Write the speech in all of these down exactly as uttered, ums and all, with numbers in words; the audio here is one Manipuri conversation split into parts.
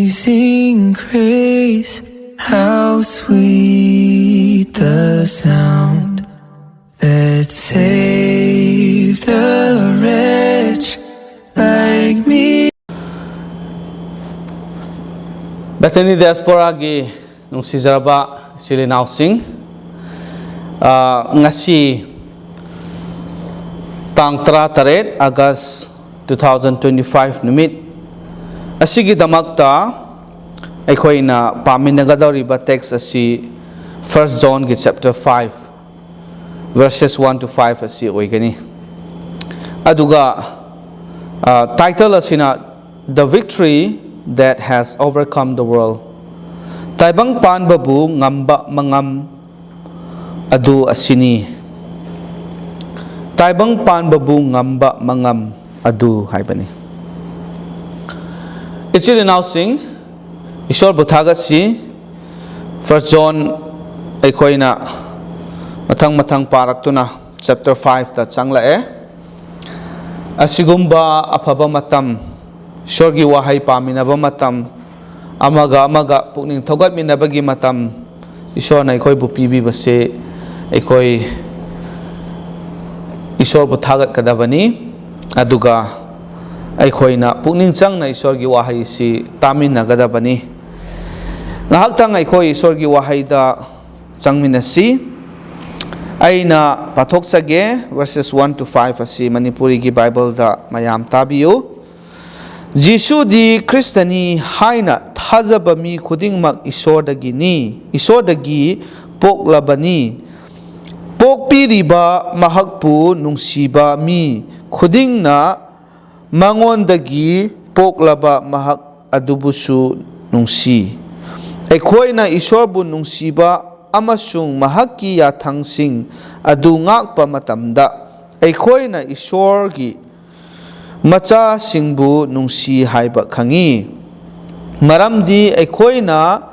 Amazing grace, how sweet the sound that saved a wretch like me. Bethany Diaspora-ꯒꯤ ꯅꯨꯡꯁꯤꯖꯔꯕ ꯏꯆꯤꯜ ꯏꯅꯥꯎꯁꯤꯡ, ꯑ, ꯉꯁꯤ ꯇꯥꯡ ꯇꯔꯥꯇꯔꯦꯠ August two thousand twenty-five ꯅꯨꯃꯤꯠ ꯑꯁꯤꯒꯤꯗꯃꯛꯇ ꯑꯩꯈꯣꯏꯅ ꯄꯥꯃꯤꯟꯅꯒꯗꯧꯔꯤꯕ text ꯑꯁꯤ First John-ꯒꯤ chapter five, verses one to five ꯑꯁꯤ ꯑꯣꯏꯒꯅꯤ꯫ ꯑꯗꯨꯒ, ꯑ, title ꯑꯁꯤꯅ The Victory That Has Overcome the World꯫ ꯇꯥꯏꯕꯪ ꯄꯥꯟꯕꯕꯨ ꯉꯝꯕ ꯃꯉꯝ ꯑꯗꯨ ꯑꯁꯤꯅꯤ꯫ ꯇꯥꯏꯕꯪ ꯄꯥꯟꯕꯕꯨ ꯉꯝꯕ ꯃꯉꯝ ꯑꯗꯨ ꯍꯥꯏꯕꯅꯤ꯫ ꯏꯆꯤꯜ ꯏꯅꯥꯎꯁꯤꯡ, ꯏꯁꯣꯔꯕꯨ ꯊꯥꯒꯠꯁꯤ꯫ First John ꯑꯩꯈꯣꯏꯅ ꯃꯊꯪ ꯃꯊꯪ ꯄꯥꯔꯛꯇꯨꯅ chapter five-ꯇ ꯆꯪꯂꯛꯑꯦ꯫ ꯑꯁꯤꯒꯨꯝꯕ ꯑꯐꯕ ꯃꯇꯝ, ꯏꯁꯣꯔꯒꯤ ꯋꯥꯍꯩ ꯄꯥꯃꯤꯟꯅꯕ ꯃꯇꯝ, ꯑꯃꯒ ꯑꯃꯒ ꯄꯨꯛꯅꯤꯡ ꯊꯧꯒꯠꯃꯤꯟꯅꯕꯒꯤ ꯃꯇꯝ ꯏꯁꯣꯔꯅ ꯑꯩꯈꯣꯏꯕꯨ ꯄꯤꯕꯤꯕꯁꯦ ꯑꯩꯈꯣꯏ ꯏꯁꯣꯔꯕꯨ ꯊꯥꯒꯠꯀꯗꯕꯅꯤ꯫ ꯑꯗꯨꯒ ꯑꯩꯈꯣꯏꯅ ꯄꯨꯛꯅꯤꯡ ꯆꯪꯅ ꯏꯁꯣꯔꯒꯤ ꯋꯥꯍꯩꯁꯤ ꯇꯥꯃꯤꯟꯅꯒꯗꯕꯅꯤ꯫ ꯉꯥꯏꯍꯥꯛꯇꯪ ꯑꯩꯈꯣꯏ ꯏꯁꯣꯔꯒꯤ ꯋꯥꯍꯩꯗ ꯆꯪꯃꯤꯟꯅꯁꯤ꯫ ꯑꯩꯅ ꯄꯥꯊꯣꯛꯆꯒꯦ, verses one to five ꯑꯁꯤ ꯃꯅꯤꯄꯨꯔꯤꯒꯤ ꯕꯥꯏꯕꯜꯗ ꯃꯌꯥꯝ ꯇꯥꯕꯤꯌꯨ꯫ ꯖꯤꯁꯨꯗꯤ ꯈ꯭ꯔꯤꯁꯇꯅꯤ ꯍꯥꯏꯅ ꯊꯥꯖꯕ ꯃꯤ ꯈꯨꯗꯤꯡꯃꯛ ꯏꯁꯣꯔꯗꯒꯤꯅꯤ, ꯏꯁꯣꯔꯗꯒꯤ ꯄꯣꯛꯂꯕꯅꯤ꯫ ꯄꯣꯛꯄꯤꯔꯤꯕ ꯃꯍꯥꯛꯄꯨ ꯅꯨꯡꯁꯤꯕ ꯃꯤ ꯈꯨꯗꯤꯡꯅ ꯃꯉꯣꯟꯗꯒꯤ ꯄꯣꯛꯂꯕ ꯃꯍꯥꯛ ꯑꯗꯨꯕꯨꯁꯨ ꯅꯨꯡꯁꯤ꯫ ꯑꯩꯈꯣꯏꯅ ꯏꯁꯣꯔꯕꯨ ꯅꯨꯡꯁꯤꯕ ꯑꯃꯁꯨꯡ ꯃꯍꯥꯛꯀꯤ ꯌꯥꯊꯪꯁꯤꯡ ꯑꯗꯨ ꯉꯥꯛꯄ ꯃꯇꯝꯗ, ꯑꯩꯈꯣꯏꯅ ꯏꯁꯣꯔꯒꯤ ꯃꯆꯥꯁꯤꯡꯕꯨ ꯅꯨꯡꯁꯤ ꯍꯥꯏꯕ ꯈꯪꯏ꯫ ꯃꯔꯝꯗꯤ ꯑꯩꯈꯣꯏꯅ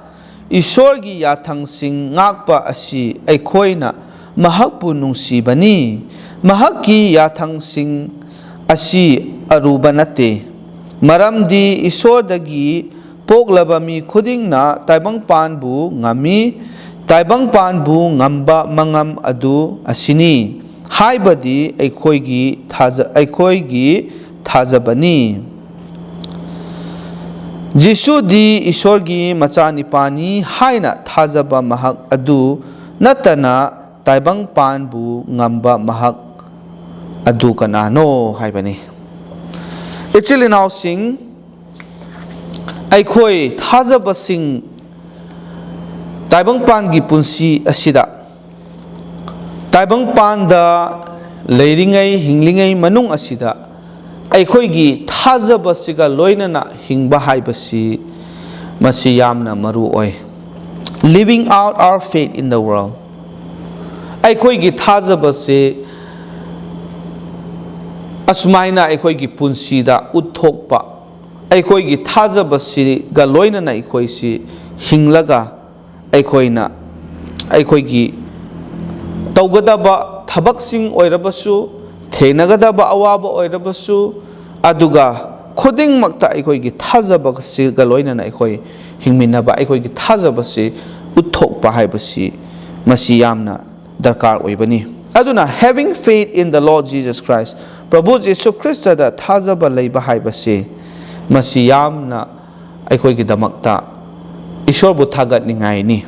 ꯏꯁꯣꯔꯒꯤ ꯌꯥꯊꯪꯁꯤꯡ ꯉꯥꯛꯄ ꯑꯁꯤ ꯑꯩꯈꯣꯏꯅ ꯃꯍꯥꯛꯄꯨ ꯅꯨꯡꯁꯤꯕꯅꯤ꯫ ꯃꯍꯥꯛꯀꯤ ꯌꯥꯊꯪꯁꯤꯡ ꯑꯁꯤ ꯑꯔꯨꯕ ꯅꯠꯇꯦ, ꯃꯔꯝꯗꯤ ꯏꯁꯣꯔꯗꯒꯤ ꯄꯣꯛꯂꯕ ꯃꯤ ꯈꯨꯗꯤꯡꯅ ꯇꯥꯏꯕꯪꯄꯥꯟꯕꯨ ꯉꯝꯃꯤ꯫ ꯇꯥꯏꯕꯪꯄꯥꯟꯕꯨ ꯉꯝꯕ ꯃꯉꯝ ꯑꯗꯨ ꯑꯁꯤꯅꯤ, ꯍꯥꯏꯕꯗꯤ ꯑꯩꯈꯣꯏꯒꯤ ꯊꯥꯖ-, ꯑꯩꯈꯣꯏꯒꯤ ꯊꯥꯖꯕꯅꯤ꯫ ꯖꯤꯁꯨꯗꯤ ꯏꯁꯣꯔꯒꯤ ꯃꯆꯥꯅꯤꯄꯥꯅꯤ ꯍꯥꯏꯅ ꯊꯥꯖꯕ ꯃꯍꯥꯛ ꯑꯗꯨ ꯅꯠꯇꯅ ꯇꯥꯏꯕꯪꯄꯥꯟꯕꯨ ꯉꯝꯕ ꯃꯍꯥꯛ ꯑꯗꯨ ꯀꯅꯥꯅꯣ ꯍꯥꯏꯕꯅꯤ꯫ ꯏꯆꯤꯜ ꯏꯅꯥꯎꯁꯤꯡ, ꯑꯩꯈꯣꯏ ꯊꯥꯖꯕꯁꯤꯡ ꯇꯥꯏꯕꯪꯄꯥꯟꯒꯤ ꯄꯨꯟꯁꯤ ꯑꯁꯤꯗ, ꯇꯥꯏꯕꯪꯄꯥꯟꯗ ꯂꯩꯔꯤꯉꯩ, ꯍꯤꯡꯂꯤꯉꯩ ꯃꯅꯨꯡ ꯑꯁꯤꯗ ꯑꯩꯈꯣꯏꯒꯤ ꯊꯥꯖꯕꯁꯤꯒ ꯂꯣꯏꯅꯅ ꯍꯤꯡꯕ ꯍꯥꯏꯕꯁꯤ ꯃꯁꯤ ꯌꯥꯝꯅ ꯃꯔꯨ ꯑꯣꯏ꯫ Living out our faith in the world꯫ ꯑꯩꯈꯣꯏꯒꯤ ꯊꯥꯖꯕꯁꯦ ꯑꯁꯨꯃꯥꯏꯅ ꯑꯩꯈꯣꯏꯒꯤ ꯄꯨꯟꯁꯤꯗ ꯎꯠꯊꯣꯛꯄ, ꯑꯩꯈꯣꯏꯒꯤ ꯊꯥꯖꯕꯁꯤꯒ ꯂꯣꯏꯅꯅ ꯑꯩꯈꯣꯏꯁꯤ ꯍꯤꯡꯂꯒ ꯑꯩꯈꯣꯏꯅ ꯑꯩꯈꯣꯏꯒꯤ ꯇꯧꯒꯗꯕ ꯊꯕꯛꯁꯤꯡ ꯑꯣꯏꯔꯕꯁꯨ, ꯊꯦꯡꯅꯒꯗꯕ ꯑꯋꯥꯕ ꯑꯣꯏꯔꯕꯁꯨ, ꯑꯗꯨꯒ ꯈꯨꯗꯤꯡꯃꯛꯇ ꯑꯩꯈꯣꯏꯒꯤ ꯊꯥꯖꯕꯁꯤꯒ ꯂꯣꯏꯅꯅ ꯑꯩꯈꯣꯏ ꯍꯤꯡꯃꯤꯟꯅꯕ, ꯑꯩꯈꯣꯏꯒꯤ ꯊꯥꯖꯕꯁꯤ ꯎꯠꯊꯣꯛꯄ ꯍꯥꯏꯕꯁꯤ ꯃꯁꯤ ꯌꯥꯝꯅ ꯗꯔꯀꯥꯔ ꯑꯣꯏꯕꯅꯤ꯫ ꯑꯗꯨꯅ, having faith in the Lord Jesus Christ, ꯄ꯭ꯔꯚꯨ ꯖꯤꯁꯨ ꯈ꯭ꯔꯤꯁꯇꯗ ꯊꯥꯖꯕ ꯂꯩꯕ ꯍꯥꯏꯕꯁꯤ ꯃꯁꯤ ꯌꯥꯝꯅ ꯑꯩꯈꯣꯏꯒꯤꯗꯃꯛꯇ ꯏꯁꯣꯔꯕꯨ ꯊꯥꯒꯠꯅꯤꯡꯉꯥꯏꯅꯤ꯫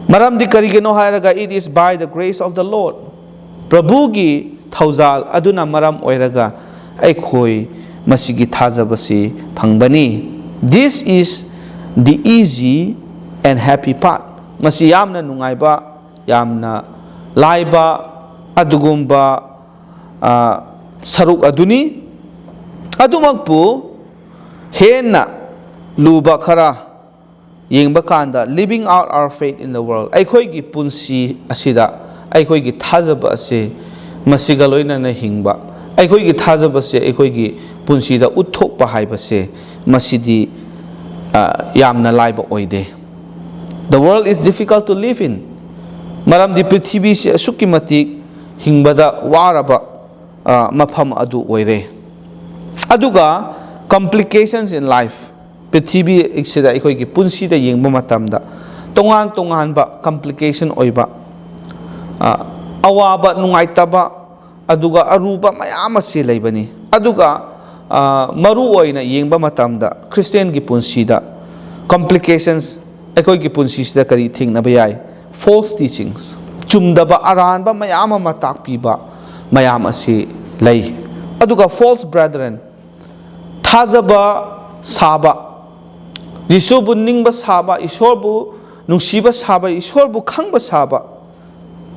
ꯃꯔꯝꯗꯤ ꯀꯔꯤꯒꯤꯅꯣ ꯍꯥꯏꯔꯒ, it is by the grace of the Lord, ꯄ꯭ꯔꯚꯨꯒꯤ ꯊꯧꯖꯥꯜ ꯑꯗꯨꯅ ꯃꯔꯝ ꯑꯣꯏꯔꯒ ꯑꯩꯈꯣꯏ ꯃꯁꯤꯒꯤ ꯊꯥꯖꯕꯁꯤ ꯐꯪꯕꯅꯤ꯫ This is the easy and happy part. ꯃꯁꯤ ꯌꯥꯝꯅ ꯅꯨꯡꯉꯥꯏꯕ, ꯌꯥꯝꯅ ꯂꯥꯏꯕ ꯑꯗꯨꯒꯨꯝꯕ, ꯑ, ꯁꯔꯨꯛ ꯑꯗꯨꯅꯤ꯫ ꯑꯗꯨꯃꯛꯄꯨ ꯍꯦꯟꯅ ꯂꯨꯕ ꯈꯔ ꯌꯦꯡꯕ ꯀꯥꯟꯗ, living out our faith in the world, ꯑꯩꯈꯣꯏꯒꯤ ꯄꯨꯟꯁꯤ ꯑꯁꯤꯗ ꯑꯩꯈꯣꯏꯒꯤ ꯊꯥꯖꯕ ꯑꯁꯤ ꯃꯁꯤꯒ ꯂꯣꯏꯅꯅ ꯍꯤꯡꯕ, ꯑꯩꯈꯣꯏꯒꯤ ꯊꯥꯖꯕꯁꯦ ꯑꯩꯈꯣꯏꯒꯤ ꯄꯨꯟꯁꯤꯗ ꯎꯠꯊꯣꯛꯄ ꯍꯥꯏꯕꯁꯦ ꯃꯁꯤꯗꯤ, ꯑ, ꯌꯥꯝꯅ ꯂꯥꯏꯕ ꯑꯣꯏꯗꯦ꯫ The world is difficult to live in. ꯃꯔꯝꯗꯤ ꯄ꯭ꯔꯤꯊꯤꯕꯤꯁꯤ ꯑꯁꯨꯛꯀꯤ ꯃꯇꯤꯛ ꯍꯤꯡꯕꯗ ꯋꯥꯔꯕ, ꯑ, ꯃꯐꯝ ꯑꯗꯨ ꯑꯣꯏꯔꯦ꯫ ꯑꯗꯨꯒ complications in life, ꯄ꯭ꯔꯤꯊꯤꯕꯤ ꯑꯁꯤꯗ ꯑꯩꯈꯣꯏꯒꯤ ꯄꯨꯟꯁꯤꯗ ꯌꯦꯡꯕ ꯃꯇꯝꯗ ꯇꯣꯉꯥꯟ ꯇꯣꯉꯥꯟꯕ complication ꯑꯣꯏꯕ, ꯑ, ꯑꯋꯥꯕ, ꯅꯨꯡꯉꯥꯏꯇꯕ, ꯑꯗꯨꯒ ꯑꯔꯨꯕ ꯃꯌꯥꯝ ꯑꯁꯤ ꯂꯩꯕꯅꯤ꯫ ꯑꯗꯨꯒ, ꯑ, ꯃꯔꯨ ꯑꯣꯏꯅ ꯌꯦꯡꯕ ꯃꯇꯝꯗ ꯈ꯭ꯔꯤꯁꯇꯤꯌꯟꯒꯤ ꯄꯨꯟꯁꯤꯗ complications, ꯑꯩꯈꯣꯏꯒꯤ ꯄꯨꯟꯁꯤꯁꯤꯗ ꯀꯔꯤ ꯊꯦꯡꯅꯕ ꯌꯥꯏ? False teachings, ꯆꯨꯝꯗꯕ ꯑꯔꯥꯟꯕ ꯃꯌꯥꯝ ꯑꯃ ꯇꯥꯛꯄꯤꯕ ꯃꯌꯥꯝ ꯑꯁꯤ ꯂꯩ꯫ ꯑꯗꯨꯒ false brethren, ꯊꯥꯖꯕ ꯁꯥꯕ, ꯌꯤꯁꯨꯕꯨ ꯅꯤꯡꯕ ꯁꯥꯕ, ꯏꯁꯣꯔꯕꯨ ꯅꯨꯡꯁꯤꯕ ꯁꯥꯕ, ꯏꯁꯣꯔꯕꯨ ꯈꯪꯕ ꯁꯥꯕ,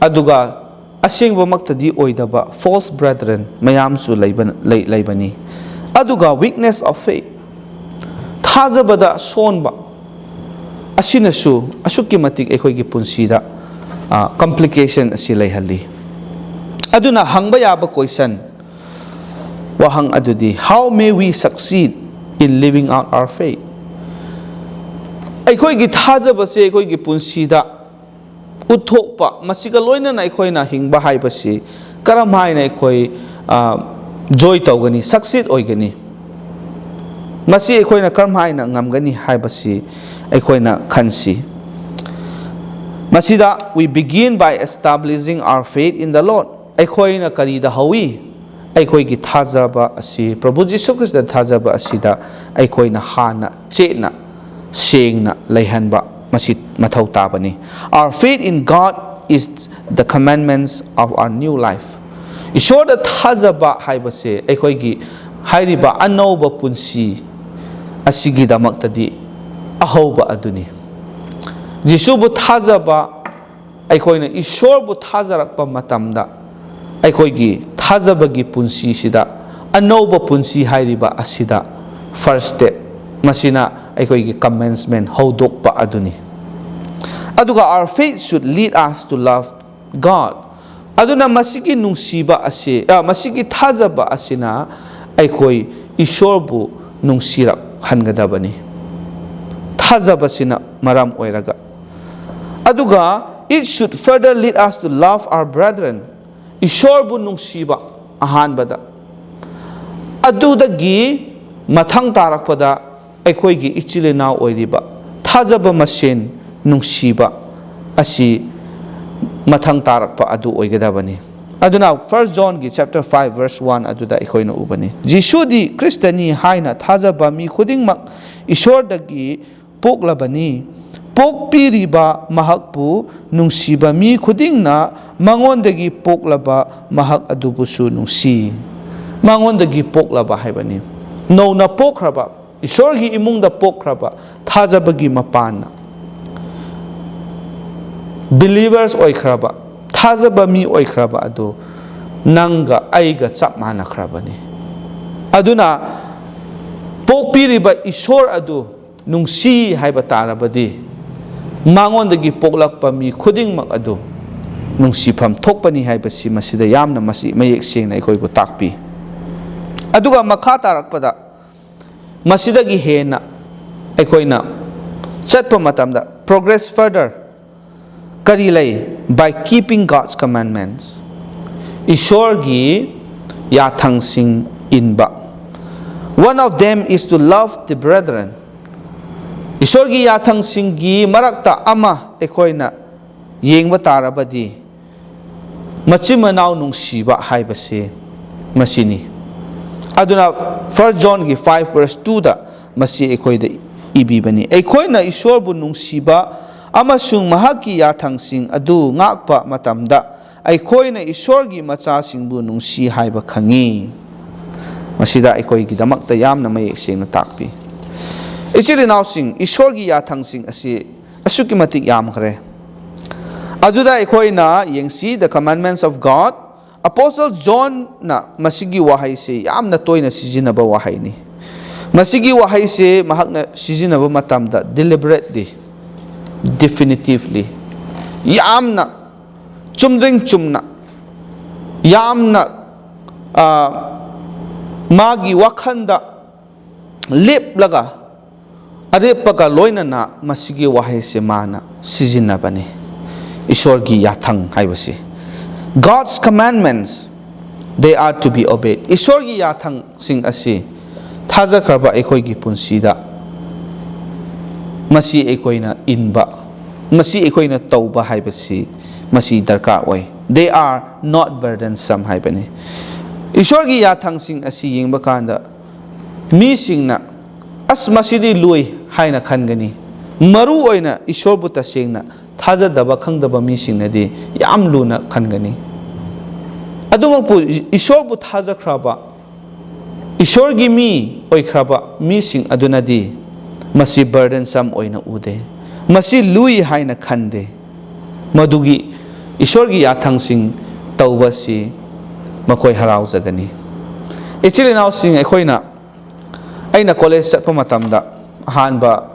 ꯑꯗꯨꯒ ꯑꯁꯦꯡꯕꯃꯛꯇꯗꯤ ꯑꯣꯏꯗꯕ false brethren ꯃꯌꯥꯝꯁꯨ ꯂꯩꯕ-, ꯂꯩ-, ꯂꯩꯕꯅꯤ꯫ ꯑꯗꯨꯒ weakness of faith, ꯊꯥꯖꯕꯗ ꯁꯣꯟꯕ, ꯑꯁꯤꯅꯁꯨ ꯑꯁꯨꯛꯀꯤ ꯃꯇꯤꯛ ꯑꯩꯈꯣꯏꯒꯤ ꯄꯨꯟꯁꯤꯗ, ꯑ, complication ꯑꯁꯤ ꯂꯩꯍꯜꯂꯤ꯫ ꯑꯗꯨꯅ ꯍꯪꯕ ꯌꯥꯕ question, ꯋꯥꯍꯪ ꯑꯗꯨꯗꯤ, how may we succeed in living out our faith? ꯑꯩꯈꯣꯏꯒꯤ ꯊꯥꯖꯕꯁꯦ ꯑꯩꯈꯣꯏꯒꯤ ꯄꯨꯟꯁꯤꯗ ꯎꯠꯊꯣꯛꯄ, ꯃꯁꯤꯒ ꯂꯣꯏꯅꯅ ꯑꯩꯈꯣꯏꯅ ꯍꯤꯡꯕ ꯍꯥꯏꯕꯁꯤ ꯀꯔꯝ ꯍꯥꯏꯅ ꯑꯩꯈꯣꯏ, ꯑ, joy ꯇꯧꯒꯅꯤ, succeed ꯑꯣꯏꯒꯅꯤ? ꯃꯁꯤ ꯑꯩꯈꯣꯏꯅ ꯀꯔꯝ ꯍꯥꯏꯅ ꯉꯝꯒꯅꯤ ꯍꯥꯏꯕꯁꯤ ꯑꯩꯈꯣꯏꯅ ꯈꯟꯁꯤ꯫ ꯃꯁꯤꯗ we begin by establishing our faith in the Lord꯫ ꯑꯩꯈꯣꯏꯅ ꯀꯔꯤꯗ ꯍꯧꯏ? ꯑꯩꯈꯣꯏꯒꯤ ꯊꯥꯖꯕ ꯑꯁꯤ, ꯄ꯭ꯔꯚꯨ ꯖꯤꯁꯨ ꯈ꯭ꯔꯤꯁꯇꯗ ꯊꯥꯖꯕ ꯑꯁꯤꯗ ꯑꯩꯈꯣꯏꯅ ꯍꯥꯟꯅ ꯆꯦꯠꯅ ꯁꯦꯡꯅ ꯂꯩꯍꯟꯕ ꯃꯁꯤ ꯃꯊꯧ ꯇꯥꯕꯅꯤ꯫ Our faith in God is the commandments of our new life꯫ ꯏꯁꯣꯔꯗ ꯊꯥꯖꯕ ꯍꯥꯏꯕꯁꯦ ꯑꯩꯈꯣꯏꯒꯤ ꯍꯥꯏꯔꯤꯕ ꯑꯅꯧꯕ ꯄꯨꯟꯁꯤ ꯑꯁꯤꯒꯤꯗꯃꯛꯇꯗꯤ ꯑꯍꯧꯕ ꯑꯗꯨꯅꯤ꯫ ꯖꯤꯁꯨꯕꯨ ꯊꯥꯖꯕ, ꯑꯩꯈꯣꯏꯅ ꯏꯁꯣꯔꯕꯨ ꯊꯥꯖꯔꯛꯄ ꯃꯇꯝꯗ, ꯑꯩꯈꯣꯏꯒꯤ ꯊꯥꯖꯕꯒꯤ ꯄꯨꯟꯁꯤꯁꯤꯗ, ꯑꯅꯧꯕ ꯄꯨꯟꯁꯤ ꯍꯥꯏꯔꯤꯕ ꯑꯁꯤꯗ first step, ꯃꯁꯤꯅ ꯑꯩꯈꯣꯏꯒꯤ commencement, ꯍꯧꯗꯣꯛꯄ ꯑꯗꯨꯅꯤ꯫ ꯑꯗꯨꯒ our faith should lead us to love God꯫ ꯑꯗꯨꯅ ꯃꯁꯤꯒꯤ ꯅꯨꯡꯁꯤꯕ ꯑꯁꯤ, ꯑ, ꯃꯁꯤꯒꯤ ꯊꯥꯖꯕ ꯑꯁꯤꯅ ꯑꯩꯈꯣꯏ ꯏꯁꯣꯔꯕꯨ ꯅꯨꯡꯁꯤꯔꯛꯍꯟꯒꯗꯕꯅꯤ, ꯊꯥꯖꯕꯁꯤꯅ ꯃꯔꯝ ꯑꯣꯏꯔꯒ꯫ ꯑꯗꯨꯒ it should further lead us to love our brethren꯫ ꯏꯁꯣꯔꯕꯨ ꯅꯨꯡꯁꯤꯕ ꯑꯍꯥꯟꯕꯗ, ꯑꯗꯨꯗꯒꯤ ꯃꯊꯪ ꯇꯥꯔꯛꯄꯗ ꯑꯩꯈꯣꯏꯒꯤ ꯏꯆꯤꯜ ꯏꯅꯥꯎ ꯑꯣꯏꯔꯤꯕ ꯊꯥꯖꯕ ꯃꯁꯦꯟ ꯅꯨꯡꯁꯤꯕ ꯑꯁꯤ ꯃꯊꯪ ꯇꯥꯔꯛꯄ ꯑꯗꯨ ꯑꯣꯏꯒꯗꯕꯅꯤ꯫ ꯑꯗꯨꯅ First Johnꯒꯤ chapter five verse one ꯑꯗꯨꯗ ꯑꯩꯈꯣꯏꯅ ꯎꯕꯅꯤ, "ꯖꯤꯁꯨꯗꯤ ꯈ꯭ꯔꯤꯁꯇꯅꯤ ꯍꯥꯏꯅ ꯊꯥꯖꯕ ꯃꯤ ꯈꯨꯗꯤꯡꯃꯛ ꯏꯁꯣꯔꯗꯒꯤ ꯄꯣꯛꯂꯕꯅꯤ꯫ ꯄꯣꯛꯄꯤꯔꯤꯕ ꯃꯍꯥꯛꯄꯨ ꯅꯨꯡꯁꯤꯕ ꯃꯤ ꯈꯨꯗꯤꯡꯅ ꯃꯉꯣꯟꯗꯒꯤ ꯄꯣꯛꯂꯕ ꯃꯍꯥꯛ ꯑꯗꯨꯕꯨꯁꯨ ꯅꯨꯡꯁꯤ"꯫ ꯃꯉꯣꯟꯗꯒꯤ ꯄꯣꯛꯂꯕ ꯍꯥꯏꯕꯅꯤ꯫ ꯅꯧꯅ ꯄꯣꯛꯈ꯭ꯔꯕ, ꯏꯁꯣꯔꯒꯤ ꯏꯃꯨꯡꯗ ꯄꯣꯛꯈ꯭ꯔꯕ, ꯊꯥꯖꯕꯒꯤ ꯃꯄꯥꯟꯅ believers ꯑꯣꯏꯈ꯭ꯔꯕ, ꯊꯥꯖꯕ ꯃꯤ ꯑꯣꯏꯈ꯭ꯔꯕ ꯑꯗꯨ ꯅꯪꯒ ꯑꯩꯒ ꯆꯞ ꯃꯥꯟꯅꯈ꯭ꯔꯕꯅꯤ꯫ ꯑꯗꯨꯅ ꯄꯣꯛꯄꯤꯔꯤꯕ ꯏꯁꯣꯔ ꯑꯗꯨ ꯅꯨꯡꯁꯤ ꯍꯥꯏꯕ ꯇꯥꯔꯕꯗꯤ, ꯃꯉꯣꯟꯗꯒꯤ ꯄꯣꯛꯂꯛꯄ ꯃꯤ ꯈꯨꯗꯤꯡꯃꯛ ꯑꯗꯨ ꯅꯨꯡꯁꯤꯐꯝ ꯊꯣꯛꯄꯅꯤ ꯍꯥꯏꯕꯁꯤ ꯃꯁꯤꯗ ꯌꯥꯝꯅ ꯃꯁꯤ ꯃꯌꯦꯛ ꯁꯦꯡꯅ ꯑꯩꯈꯣꯏꯕꯨ ꯇꯥꯛꯄꯤ꯫ ꯑꯗꯨꯒ ꯃꯈꯥ ꯇꯥꯔꯛꯄꯗ ꯃꯁꯤꯗꯒꯤ ꯍꯦꯟꯅ ꯑꯩꯈꯣꯏꯅ ꯆꯠꯄ ꯃꯇꯝꯗ, progress further, ꯀꯔꯤ ꯂꯩ? By keeping God's commandments, ꯏꯁꯣꯔꯒꯤ ꯌꯥꯊꯪꯁꯤꯡ ꯏꯟꯕ꯫ One of them is to love the brethren. ꯏꯁꯣꯔꯒꯤ ꯌꯥꯊꯪꯁꯤꯡꯒꯤ ꯃꯔꯛꯇ ꯑꯃ ꯑꯩꯈꯣꯏꯅ ꯌꯦꯡꯕ ꯇꯥꯔꯕꯗꯤ, ꯃꯆꯤꯟ ꯃꯅꯥꯎ ꯅꯨꯡꯁꯤꯕ ꯍꯥꯏꯕꯁꯤ ꯃꯁꯤꯅꯤ꯫ ꯑꯗꯨꯅ First Johnꯒꯤ five verse twoꯗ ꯃꯁꯤ ꯑꯩꯈꯣꯏꯗ ꯏꯕꯤꯕꯅꯤ, "ꯑꯩꯈꯣꯏꯅ ꯏꯁꯣꯔꯕꯨ ꯅꯨꯡꯁꯤꯕ ꯑꯃꯁꯨꯡ ꯃꯍꯥꯛꯀꯤ ꯌꯥꯊꯪꯁꯤꯡ ꯑꯗꯨ ꯉꯥꯛꯄ ꯃꯇꯝꯗ, ꯑꯩꯈꯣꯏꯅ ꯏꯁꯣꯔꯒꯤ ꯃꯆꯥꯁꯤꯡꯕꯨ ꯅꯨꯡꯁꯤ ꯍꯥꯏꯕ ꯈꯪꯉꯤ"꯫ ꯃꯁꯤꯗ ꯑꯩꯈꯣꯏꯒꯤꯗꯃꯛꯇ ꯌꯥꯝꯅ ꯃꯌꯦꯛ ꯁꯦꯡꯅ ꯇꯥꯛꯄꯤ꯫ ꯏꯆꯤꯜ ꯏꯅꯥꯎꯁꯤꯡ, ꯏꯁꯣꯔꯒꯤ ꯌꯥꯊꯪꯁꯤꯡ ꯑꯁꯤ ꯑꯁꯨꯛꯀꯤ ꯃꯇꯤꯛ ꯌꯥꯝꯈ꯭ꯔꯦ꯫ ꯑꯗꯨꯗ ꯑꯩꯈꯣꯏꯅ ꯌꯦꯡꯁꯤ, the commandments of God꯫ Apostle Johnꯅ ꯃꯁꯤꯒꯤ ꯋꯥꯍꯩꯁꯤ ꯌꯥꯝꯅ ꯇꯣꯏꯅ ꯁꯤꯖꯤꯟꯅꯕ ꯋꯥꯍꯩꯅꯤ꯫ ꯃꯁꯤꯒꯤ ꯋꯥꯍꯩꯁꯤ ꯃꯍꯥꯛꯅ ꯁꯤꯖꯤꯟꯅꯕ ꯃꯇꯝꯗ deliberately, definitively, ꯌꯥꯝꯅ ꯆꯨꯝꯗ꯭ꯔꯤꯡ ꯆꯨꯝꯅ, ꯌꯥꯝꯅ, ꯑ, ꯃꯥꯒꯤ ꯋꯥꯈꯜꯗ ꯂꯦꯞꯂꯒ, ꯑꯔꯦꯞꯄꯒ ꯂꯣꯏꯅꯅ ꯃꯁꯤꯒꯤ ꯋꯥꯍꯩꯁꯦ ꯃꯥꯅ ꯁꯤꯖꯤꯟꯅꯕꯅꯤ꯫ ꯏꯁꯣꯔꯒꯤ ꯌꯥꯊꯪ ꯍꯥꯏꯕꯁꯤ, God's commandments, they are to be obeyed. ꯏꯁꯣꯔꯒꯤ ꯌꯥꯊꯪꯁꯤꯡ ꯑꯁꯤ ꯊꯥꯖꯈ꯭ꯔꯕ ꯑꯩꯈꯣꯏꯒꯤ ꯄꯨꯟꯁꯤꯗ ꯃꯁꯤ ꯑꯩꯈꯣꯏꯅ ꯏꯟꯕ, ꯃꯁꯤ ꯑꯩꯈꯣꯏꯅ ꯇꯧꯕ ꯍꯥꯏꯕꯁꯤ ꯃꯁꯤ ꯗꯔꯀꯥꯔ ꯑꯣꯏ꯫ They are not burdensome ꯍꯥꯏꯕꯅꯤ꯫ ꯏꯁꯣꯔꯒꯤ ꯌꯥꯊꯪꯁꯤꯡ ꯑꯁꯤ ꯌꯦꯡꯕ ꯀꯥꯟꯗ ꯃꯤꯁꯤꯡꯅ "ꯑꯁ, ꯃꯁꯤꯗꯤ ꯂꯨꯏ" ꯍꯥꯏꯅ ꯈꯟꯒꯅꯤ꯫ ꯃꯔꯨ ꯑꯣꯏꯅ ꯏꯁꯣꯔꯕꯨ ꯇꯁꯦꯡꯅ ꯊꯥꯖꯗꯕ, ꯈꯪꯗꯕ ꯃꯤꯁꯤꯡꯅꯗꯤ ꯌꯥꯝ ꯂꯨꯅ ꯈꯟꯒꯅꯤ꯫ ꯑꯗꯨꯃꯛꯄꯨ ꯏꯁꯣꯔꯕꯨ ꯊꯥꯖꯈ꯭ꯔꯕ, ꯏꯁꯣꯔꯒꯤ ꯃꯤ ꯑꯣꯏꯈ꯭ꯔꯕ ꯃꯤꯁꯤꯡ ꯑꯗꯨꯅꯗꯤ ꯃꯁꯤ burdensome ꯑꯣꯏꯅ ꯎꯗꯦ, ꯃꯁꯤ ꯂꯨꯏ ꯍꯥꯏꯅ ꯈꯟꯗꯦ꯫ ꯃꯗꯨꯒꯤ ꯏꯁꯣꯔꯒꯤ ꯌꯥꯊꯪꯁꯤꯡ ꯇꯧꯕꯁꯤ ꯃꯈꯣꯏ ꯍꯔꯥꯎꯖꯒꯅꯤ꯫ ꯏꯆꯤꯜ ꯏꯅꯥꯎꯁꯤꯡ, ꯑꯩꯈꯣꯏꯅ, ꯑꯩꯅ ꯀꯣꯂꯦꯖ ꯆꯠꯄ ꯃꯇꯝꯗ, ꯑꯍꯥꯟꯕ,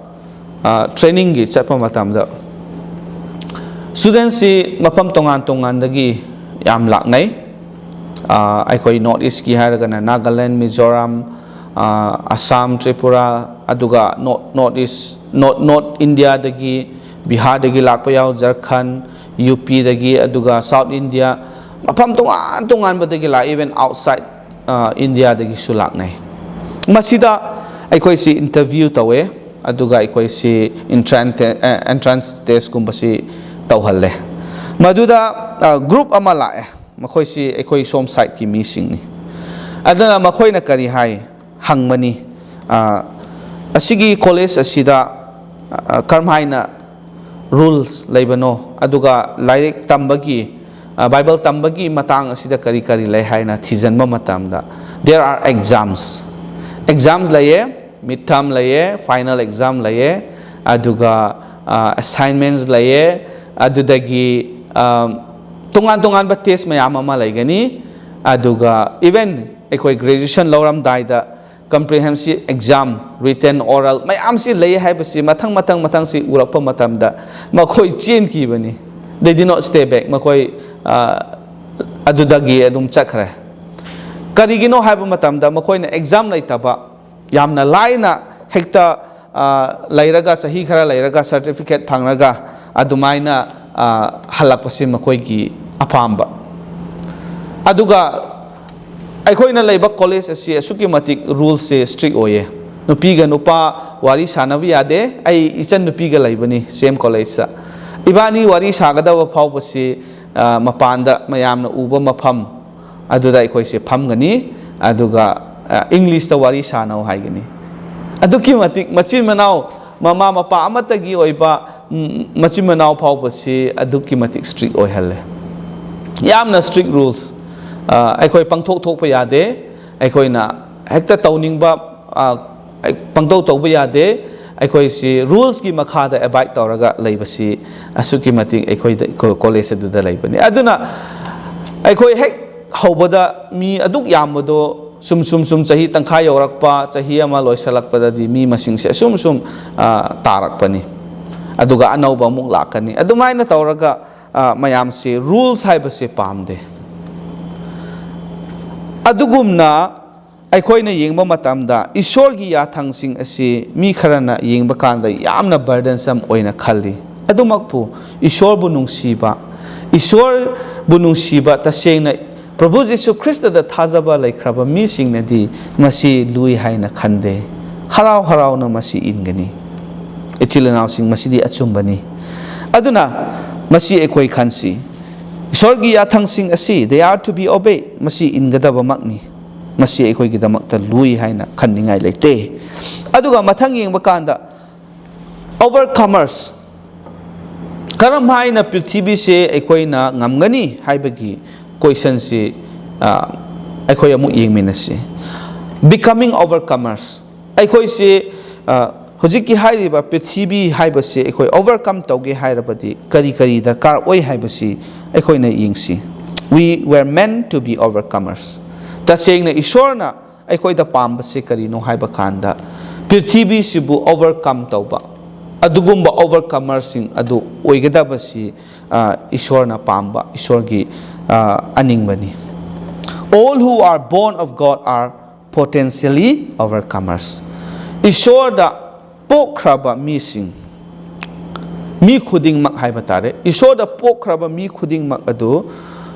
ꯑ, ꯇ꯭ꯔꯦꯅꯤꯡꯒꯤ ꯆꯠꯄ ꯃꯇꯝꯗ, ꯁ꯭ꯇꯨꯗꯦꯟꯁꯤ ꯃꯐꯝ ꯇꯣꯉꯥꯟ ꯇꯣꯉꯥꯟꯗꯒꯤ ꯌꯥꯝ ꯂꯥꯛꯅꯩ꯫ ꯑ, ꯑꯩꯈꯣꯏ ꯅꯣꯔꯠ ꯏꯁꯀꯤ ꯍꯥꯏꯔꯒꯅ ꯅꯥꯒꯥꯂꯦꯟ, ꯃꯤꯖꯣꯔꯥꯝ, ꯑ, ꯑꯁꯥꯝ, ꯇ꯭ꯔꯤꯄꯨꯔꯥ, ꯑꯗꯨꯒ north, north east, north, north ꯏꯟꯗꯤꯌꯥꯗꯒꯤ, ꯕꯤꯍꯥꯔꯗꯒꯤ ꯂꯥꯛꯄ ꯌꯥꯎ, ꯖꯔꯈꯟ, ꯌꯨ ꯄꯤꯗꯒꯤ, ꯑꯗꯨꯒ ꯁꯥꯎꯠ ꯏꯟꯗꯤꯌꯥ, ꯃꯐꯝ ꯇꯣꯉꯥꯟ ꯇꯣꯉꯥꯟꯕꯗꯒꯤ ꯂꯥꯛꯏ, even outside, ꯑ, ꯏꯟꯗꯤꯌꯥꯗꯒꯤꯁꯨ ꯂꯥꯛꯅꯩ꯫ ꯃꯁꯤꯗ ꯑꯩꯈꯣꯏꯁꯤ ꯏꯟꯇꯔꯚ꯭ꯌꯨ ꯇꯧꯋꯦ, ꯑꯗꯨꯒ ꯑꯩꯈꯣꯏꯁꯤ entrance te-, ꯑ, entrance test ꯀꯨꯝꯕꯁꯤ ꯇꯧꯍꯜꯂꯦ꯫ ꯃꯗꯨꯗ, ꯑ, ꯒ꯭ꯔꯨꯞ ꯑꯃ ꯂꯥꯛꯑꯦ, ꯃꯈꯣꯏꯁꯤ ꯑꯩꯈꯣꯏ ꯁꯣꯝ ꯁꯥꯏꯠꯀꯤ ꯃꯤꯁꯤꯡꯅꯤ꯫ ꯑꯗꯨꯅ ꯃꯈꯣꯏꯅ ꯀꯔꯤ ꯍꯥꯏ ꯍꯪꯕꯅꯤ, "ꯑ, ꯑꯁꯤꯒꯤ ꯀꯣꯂꯦꯖ ꯑꯁꯤꯗ, ꯑ, ꯀꯔꯝꯍꯥꯏꯅ ꯔꯨꯜꯁ ꯂꯩꯕꯅꯣ, ꯑꯗꯨꯒ ꯂꯥꯏꯔꯤꯛ ꯇꯝꯕꯒꯤ, ꯑ, ꯕꯥꯏꯕꯜ ꯇꯝꯕꯒꯤ ꯃꯇꯥꯡ ꯑꯁꯤꯗ ꯀꯔꯤ ꯀꯔꯤ ꯂꯩ?" ꯍꯥꯏꯅ ꯊꯤꯖꯤꯟꯕ ꯃꯇꯝꯗ, there are exams꯫ Exams ꯂꯩꯌꯦ, mid term ꯂꯩꯌꯦ, final exam ꯂꯩꯌꯦ, ꯑꯗꯨꯒ, ꯑ, assignments ꯂꯩꯌꯦ, ꯑꯗꯨꯗꯒꯤ, ꯑ, ꯇꯣꯉꯥꯟ ꯇꯣꯉꯥꯟꯕ test ꯃꯌꯥꯝ ꯑꯃ ꯂꯩꯒꯅꯤ꯫ ꯑꯗꯨꯒ even ꯑꯩꯈꯣꯏ graduation ꯂꯧꯔꯝꯗꯥꯏꯗ comprehensive exam, written, oral ꯃꯌꯥꯝꯁꯤ ꯂꯩ ꯍꯥꯏꯕꯁꯤ ꯃꯊꯪ, ꯃꯊꯪ, ꯃꯊꯪꯁꯤ ꯎꯔꯛꯄ ꯃꯇꯝꯗ ꯃꯈꯣꯏ ꯆꯦꯟꯈꯤꯕꯅꯤ꯫ They did not stay back꯫ ꯃꯈꯣꯏ, ꯑ, ꯑꯗꯨꯗꯒꯤ ꯑꯗꯨꯝ ꯆꯠꯈ꯭ꯔꯦ꯫ ꯀꯔꯤꯒꯤꯅꯣ ꯍꯥꯏꯕ ꯃꯇꯝꯗ ꯃꯈꯣꯏꯅ exam ꯂꯩꯇꯕ, ꯌꯥꯝꯅ ꯂꯥꯏꯅ ꯍꯦꯛꯇ, ꯑ, ꯂꯩꯔꯒ, ꯆꯍꯤ ꯈꯔ ꯂꯩꯔꯒ certificate ꯐꯪꯂꯒ ꯑꯗꯨꯃꯥꯏꯅ, ꯑ, ꯍꯜꯂꯛꯄꯁꯤ ꯃꯈꯣꯏꯒꯤ ꯑꯄꯥꯝꯕ꯫ ꯑꯗꯨꯒ ꯑꯩꯈꯣꯏꯅ ꯂꯩꯕ ꯀꯣꯂꯦꯖ ꯑꯁꯤ ꯑꯁꯨꯛꯀꯤ ꯃꯇꯤꯛ ꯔꯨꯜꯁꯁꯦ strict ꯑꯣꯏꯌꯦ꯫ ꯅꯨꯄꯤꯒ ꯅꯨꯄꯥ ꯋꯥꯔꯤ ꯁꯥꯟꯅꯕ ꯌꯥꯗꯦ꯫ ꯑꯩ ꯏꯆꯟ ꯅꯨꯄꯤꯒ ꯂꯩꯕꯅꯤ, ꯁꯦꯝ ꯀꯣꯂꯦꯖꯇ꯫ ꯏꯕꯥꯅꯤ ꯋꯥꯔꯤ ꯁꯥꯒꯗꯕ ꯐꯥꯎꯕꯁꯤ, ꯑ, ꯃꯄꯥꯟꯗ ꯃꯌꯥꯝꯅ ꯎꯕ ꯃꯐꯝ ꯑꯗꯨꯗ ꯑꯩꯈꯣꯏꯁꯦ ꯐꯝꯒꯅꯤ, ꯑꯗꯨꯒ, ꯑ, ꯏꯪꯂꯤꯁꯇ ꯋꯥꯔꯤ ꯁꯥꯅꯧ ꯍꯥꯏꯒꯅꯤ꯫ ꯑꯗꯨꯛꯀꯤ ꯃꯇꯤꯛ ꯃꯆꯤꯟ ꯃꯅꯥꯎ, ꯃꯃꯥ ꯃꯄꯥ ꯑꯃꯠꯇꯒꯤ ꯑꯣꯏꯕ, ꯎꯝ, ꯃꯆꯤꯟ ꯃꯅꯥꯎ ꯐꯥꯎꯕꯁꯤ ꯑꯗꯨꯛꯀꯤ ꯃꯇꯤꯛ ꯏꯁꯇ꯭ꯔꯤꯛ ꯑꯣꯏꯍꯜꯂꯦ꯫ ꯌꯥꯝꯅ ꯏꯁꯇ꯭ꯔꯤꯛ ꯔꯨꯜꯁ꯫ ꯑ, ꯑꯩꯈꯣꯏ ꯄꯪꯊꯣꯛ ꯊꯣꯛꯄ ꯌꯥꯗꯦ꯫ ꯑꯩꯈꯣꯏꯅ ꯍꯦꯛꯇ ꯇꯧꯅꯤꯡꯕ, ꯑ, ꯄꯪꯇꯧ ꯇꯧꯕ ꯌꯥꯗꯦ꯫ ꯑꯩꯈꯣꯏꯁꯤ ꯔꯨꯜꯁꯀꯤ ꯃꯈꯥꯗ ꯑꯦꯕꯥꯏꯗ ꯇꯧꯔꯒ ꯂꯩꯕꯁꯤ ꯑꯁꯨꯛꯀꯤ ꯃꯇꯤꯛ ꯑꯩꯈꯣꯏꯗ, ꯀꯣ-, ꯀꯣꯂꯦꯖ ꯑꯗꯨꯗ ꯂꯩꯕꯅꯤ꯫ ꯑꯗꯨꯅ ꯑꯩꯈꯣꯏ ꯍꯦꯛ ꯍꯧꯕꯗ ꯃꯤ ꯑꯗꯨꯛ ꯌꯥꯝꯕꯗꯣ ꯁꯨꯝ, ꯁꯨꯝ, ꯁꯨꯝ ꯆꯍꯤ ꯇꯪꯈꯥꯏ ꯌꯧꯔꯛꯄ, ꯆꯍꯤ ꯑꯃ ꯂꯣꯏꯁꯤꯜꯂꯛꯄꯗꯗꯤ ꯃꯤ ꯃꯁꯤꯡꯁꯦ ꯑꯁꯨꯝ, ꯁꯨꯝ, ꯑ, ꯇꯥꯔꯛꯄꯅꯤ꯫ ꯑꯗꯨꯒ ꯑꯅꯧꯕ ꯑꯃꯨꯛ ꯂꯥꯛꯀꯅꯤ꯫ ꯑꯗꯨꯃꯥꯏꯅ ꯇꯧꯔꯒ, ꯑ, ꯃꯌꯥꯝꯁꯤ ꯔꯨꯜꯁ ꯍꯥꯏꯕꯁꯦ ꯄꯥꯝꯗꯦ꯫ ꯑꯗꯨꯒꯨꯝꯅ ꯑꯩꯈꯣꯏꯅ ꯌꯦꯡꯕ ꯃꯇꯝꯗ ꯏꯁꯣꯔꯒꯤ ꯌꯥꯊꯪꯁꯤꯡ ꯑꯁꯤ ꯃꯤ ꯈꯔꯅ ꯌꯦꯡꯕ ꯀꯥꯟꯗ ꯌꯥꯝꯅ ꯕꯔꯗꯟꯁꯝ ꯑꯣꯏꯅ ꯈꯜꯂꯤ꯫ ꯑꯗꯨꯃꯛꯄꯨ ꯏꯁꯣꯔꯕꯨ ꯅꯨꯡꯁꯤꯕ, ꯏꯁꯣꯔꯕꯨ ꯅꯨꯡꯁꯤꯕ, ꯇꯁꯦꯡꯅ ꯄ꯭ꯔꯚꯨ ꯖꯤꯁꯨ ꯈ꯭ꯔꯤꯁꯇꯗ ꯊꯥꯖꯕ ꯂꯩꯈ꯭ꯔꯕ ꯃꯤꯁꯤꯡꯅꯗꯤ ꯃꯁꯤ ꯂꯨꯏ ꯍꯥꯏꯅ ꯈꯟꯗꯦ꯫ ꯍꯔꯥꯎ ꯍꯔꯥꯎꯅ ꯃꯁꯤ ꯏꯟꯒꯅꯤ꯫ ꯏꯆꯤꯜ ꯏꯅꯥꯎꯁꯤꯡ, ꯃꯁꯤꯗꯤ ꯑꯆꯨꯝꯕꯅꯤ꯫ ꯑꯗꯨꯅ ꯃꯁꯤ ꯑꯩꯈꯣꯏ ꯈꯟꯁꯤ꯫ ꯏꯁꯣꯔꯒꯤ ꯌꯥꯊꯪꯁꯤꯡ ꯑꯁꯤ, they are to be obeyed, ꯃꯁꯤ ꯏꯟꯒꯗꯕꯃꯛꯅꯤ꯫ ꯃꯁꯤ ꯑꯩꯈꯣꯏꯒꯤꯗꯃꯛꯇ ꯂꯨꯏ ꯍꯥꯏꯅ ꯈꯟꯅꯤꯡꯉꯥꯏ ꯂꯩꯇꯦ꯫ ꯑꯗꯨꯒ ꯃꯊꯪ ꯌꯦꯡꯕ ꯀꯥꯟꯗ, overcomers, ꯀꯔꯝ ꯍꯥꯏꯅ ꯄ꯭ꯔꯤꯊꯤꯕꯤꯁꯦ ꯑꯩꯈꯣꯏꯅ ꯉꯝꯒꯅꯤ ꯍꯥꯏꯕꯒꯤ ꯀꯣꯏꯁꯟꯁꯤ, ꯑ, ꯑꯩꯈꯣꯏ ꯑꯃꯨꯛ ꯌꯦꯡꯃꯤꯟꯅꯁꯤ꯫ Becoming overcomers꯫ ꯑꯩꯈꯣꯏꯁꯤ, ꯑ, ꯍꯧꯖꯤꯛꯀꯤ ꯍꯥꯏꯔꯤꯕ ꯄ꯭ꯔꯤꯊꯤꯕꯤ ꯍꯥꯏꯕꯁꯤ ꯑꯩꯈꯣꯏ ꯑꯣꯚꯔꯀꯝ ꯇꯧꯒꯦ ꯍꯥꯏꯔꯕꯗꯤ ꯀꯔꯤ ꯀꯔꯤ ꯗꯔꯀꯥꯔ ꯑꯣꯏ ꯍꯥꯏꯕꯁꯤ ꯑꯩꯈꯣꯏꯅ ꯌꯦꯡꯁꯤ꯫ We were meant to be overcomers. ꯇꯁꯦꯡꯅ ꯏꯁꯣꯔꯅ ꯑꯩꯈꯣꯏꯗ ꯄꯥꯝꯕꯁꯤ ꯀꯔꯤꯅꯣ ꯍꯥꯏꯕ ꯀꯥꯟꯗ, ꯄ꯭ꯔꯤꯊꯤꯕꯤꯁꯤꯕꯨ ꯑꯣꯚꯔꯀꯝ ꯇꯧꯕ, ꯑꯗꯨꯒꯨꯝꯕ ꯑꯣꯚꯔꯀꯃꯔꯁꯤꯡ ꯑꯗꯨ ꯑꯣꯏꯒꯗꯕꯁꯤ, ꯑ, ꯏꯁꯣꯔꯅ ꯄꯥꯝꯕ, ꯏꯁꯣꯔꯒꯤ, ꯑ, ꯑꯅꯤꯡꯕꯅꯤ꯫ All who are born of God are potentially overcomers. ꯏꯁꯣꯔꯗ ꯄꯣꯛꯈ꯭ꯔꯕ ꯃꯤꯁꯤꯡ, ꯃꯤ ꯈꯨꯗꯤꯡꯃꯛ ꯍꯥꯏꯕ ꯇꯥꯔꯦ, ꯏꯁꯣꯔꯗ ꯄꯣꯛꯈ꯭ꯔꯕ ꯃꯤ ꯈꯨꯗꯤꯡꯃꯛ ꯑꯗꯨ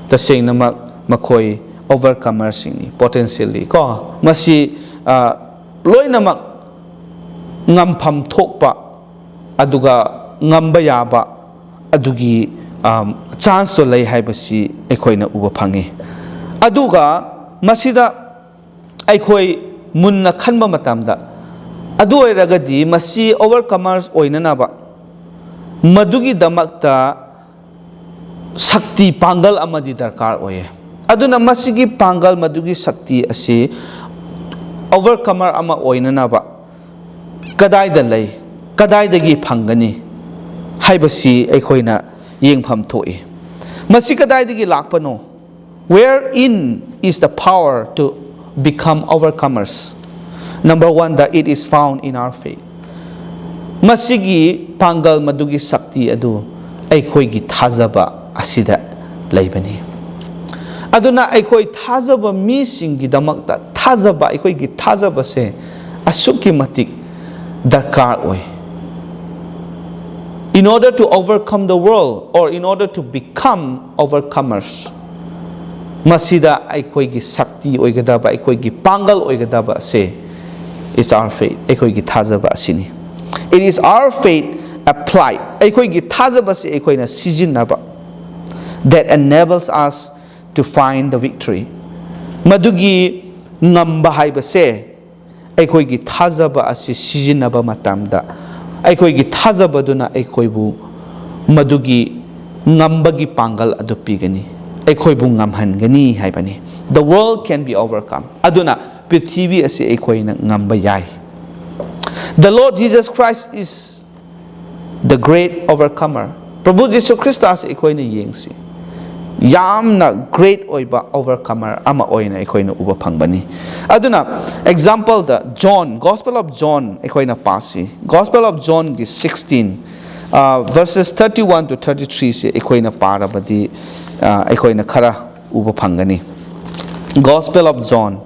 ꯇꯁꯦꯡꯅꯃꯛ ꯃꯈꯣꯏ overcomerꯁꯤꯡꯅꯤ, potentially ꯀꯣ꯫ ꯃꯁꯤ, ꯑ, ꯂꯣꯏꯅꯃꯛ ꯉꯝꯐꯝ ꯊꯣꯛꯄ, ꯑꯗꯨꯒ ꯉꯝꯕ ꯌꯥꯕ, ꯑꯗꯨꯒꯤ ꯆꯥꯟꯁꯇꯣ ꯂꯩ ꯍꯥꯏꯕꯁꯤ ꯑꯩꯈꯣꯏꯅ ꯎꯕ ꯐꯪꯉꯤ꯫ ꯑꯗꯨꯒ ꯃꯁꯤꯗ ꯑꯩꯈꯣꯏ ꯃꯨꯟꯅ ꯈꯟꯕ ꯃꯇꯝꯗ, ꯑꯗꯨ ꯑꯣꯏꯔꯒꯗꯤ ꯃꯁꯤ ꯑꯣꯚꯔꯀꯃꯔꯁ ꯑꯣꯏꯅꯅꯕ, ꯃꯗꯨꯒꯤꯗꯃꯛꯇ ꯁꯛꯇꯤ, ꯄꯥꯡꯒꯜ ꯑꯃꯗꯤ ꯗꯔꯀꯥꯔ ꯑꯣꯏꯌꯦ꯫ ꯑꯗꯨꯅ ꯃꯁꯤꯒꯤ ꯄꯥꯡꯒꯜ, ꯃꯗꯨꯒꯤ ꯁꯛꯇꯤ ꯑꯁꯤ ꯑꯣꯚꯔꯀꯃꯔ ꯑꯃ ꯑꯣꯏꯅꯅꯕ ꯀꯗꯥꯏꯗ ꯂꯩ, ꯀꯗꯥꯏꯗꯒꯤ ꯐꯪꯒꯅꯤ ꯍꯥꯏꯕꯁꯤ ꯑꯩꯈꯣꯏꯅ ꯌꯦꯡꯐꯝ ꯊꯣꯛꯏ꯫ ꯃꯁꯤ ꯀꯗꯥꯏꯗꯒꯤ ꯂꯥꯛꯄꯅꯣ? Wherein is the power to become overcomers? Number one, that it is found in our faith. ꯃꯁꯤꯒꯤ ꯄꯥꯡꯒꯜ, ꯃꯗꯨꯒꯤ ꯁꯛꯇꯤ ꯑꯗꯨ ꯑꯩꯈꯣꯏꯒꯤ ꯊꯥꯖꯕ ꯑꯁꯤꯗ ꯂꯩꯕꯅꯤ꯫ ꯑꯗꯨꯅ ꯑꯩꯈꯣꯏ ꯊꯥꯖꯕ ꯃꯤꯁꯤꯡꯒꯤꯗꯃꯛꯇ ꯊꯥꯖꯕ, ꯑꯩꯈꯣꯏꯒꯤ ꯊꯥꯖꯕꯁꯦ ꯑꯁꯨꯛꯀꯤ ꯃꯇꯤꯛ ꯗꯔꯀꯥꯔ ꯑꯣꯏ꯫ In order to overcome the world, or in order to become overcomers, ꯃꯁꯤꯗ ꯑꯩꯈꯣꯏꯒꯤ ꯁꯛꯇꯤ ꯑꯣꯏꯒꯗꯕ, ꯑꯩꯈꯣꯏꯒꯤ ꯄꯥꯡꯒꯜ ꯑꯣꯏꯒꯗꯕ ꯑꯁꯦ is our faith, ꯑꯩꯈꯣꯏꯒꯤ ꯊꯥꯖꯕ ꯑꯁꯤꯅꯤ꯫ It is our faith applied, ꯑꯩꯈꯣꯏꯒꯤ ꯊꯥꯖꯕꯁꯤ ꯑꯩꯈꯣꯏꯅ ꯁꯤꯖꯤꯟꯅꯕ, that enables us to find the victory. ꯃꯗꯨꯒꯤ ꯉꯝꯕ ꯍꯥꯏꯕꯁꯦ ꯑꯩꯈꯣꯏꯒꯤ ꯊꯥꯖꯕ ꯑꯁꯤ ꯁꯤꯖꯤꯟꯅꯕ ꯃꯇꯝꯗ, ꯑꯩꯈꯣꯏꯒꯤ ꯊꯥꯖꯕꯗꯨꯅ ꯑꯩꯈꯣꯏꯕꯨ ꯃꯗꯨꯒꯤ ꯉꯝꯕꯒꯤ ꯄꯥꯡꯒꯜ ꯑꯗꯨ ꯄꯤꯒꯅꯤ, ꯑꯩꯈꯣꯏꯕꯨ ꯉꯝꯍꯟꯒꯅꯤ ꯍꯥꯏꯕꯅꯤ꯫ The world can be overcome. ꯑꯗꯨꯅ ꯄ꯭ꯔꯤꯊꯤꯕꯤ ꯑꯁꯤ ꯑꯩꯈꯣꯏꯅ ꯉꯝꯕ ꯌꯥꯏ꯫ The Lord Jesus Christ is the great overcomer. ꯄ꯭ꯔꯚꯨ ꯖꯤꯁꯨ ꯈ꯭ꯔꯤꯁꯇ ꯑꯁꯤ ꯑꯩꯈꯣꯏꯅ ꯌꯦꯡꯁꯤ, ꯌꯥꯝꯅ ꯒ꯭ꯔꯦꯠ ꯑꯣꯏꯕ ꯑꯣꯚꯔꯀꯃꯔ ꯑꯃ ꯑꯣꯏꯅ ꯑꯩꯈꯣꯏꯅ ꯎꯕ ꯐꯪꯕꯅꯤ꯫ ꯑꯗꯨꯅ ꯑꯦꯛꯖꯥꯝꯄꯜꯗ ꯖꯣꯟ, Gospel of John ꯑꯩꯈꯣꯏꯅ ꯄꯥꯁꯤ꯫ Gospel of Johnꯒꯤ sixteen, verses thirty one to thirty threeꯁꯤ ꯑꯩꯈꯣꯏꯅ ꯄꯥꯔꯕꯗꯤ, ꯑ, ꯑꯩꯈꯣꯏꯅ ꯈꯔ ꯎꯕ ꯐꯪꯒꯅꯤ꯫ Gospel of John,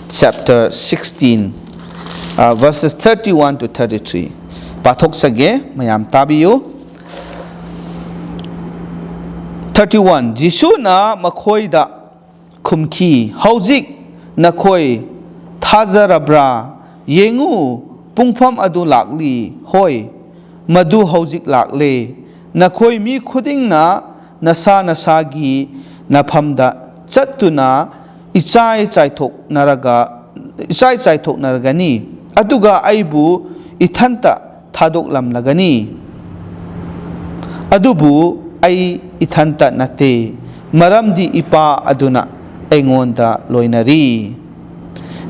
chapter sixteen, verses thirty one to thirty three꯫ ꯄꯥꯊꯣꯛꯆꯒꯦ, ꯃꯌꯥꯝ ꯇꯥꯕꯤꯌꯨ꯫ Thirty one, ꯖꯤꯁꯨꯅ ꯃꯈꯣꯏꯗ ꯈꯨꯝꯈꯤ, "ꯍꯧꯖꯤꯛ ꯅꯈꯣꯏ ꯊꯥꯖꯔꯕ꯭ꯔꯥ? ꯌꯦꯡꯉꯨ, ꯄꯨꯡꯐꯝ ꯑꯗꯨ ꯂꯥꯛꯂꯤ, ꯍꯣꯏ, ꯃꯗꯨ ꯍꯧꯖꯤꯛ ꯂꯥꯛꯂꯦ꯫ ꯅꯈꯣꯏ ꯃꯤ ꯈꯨꯗꯤꯡꯅ ꯅꯁꯥ ꯅꯁꯥꯒꯤ ꯅꯐꯝꯗ ꯆꯠꯇꯨꯅ ꯏꯆꯥꯏ ꯆꯥꯏꯊꯣꯛꯅꯔꯒ, ꯏꯆꯥꯏ ꯆꯥꯏꯊꯣꯛꯅꯔꯒꯅꯤ, ꯑꯗꯨꯒ ꯑꯩꯕꯨ ꯏꯊꯟꯇ ꯊꯥꯗꯣꯛꯂꯝꯂꯒꯅꯤ꯫ ꯑꯗꯨꯕꯨ ꯑꯩ ꯏꯊꯟꯇ ꯅꯠꯇꯦ, ꯃꯔꯝꯗꯤ ꯏꯄꯥ ꯑꯗꯨꯅ ꯑꯩꯉꯣꯟꯗ ꯂꯣꯏꯅꯔꯤ꯫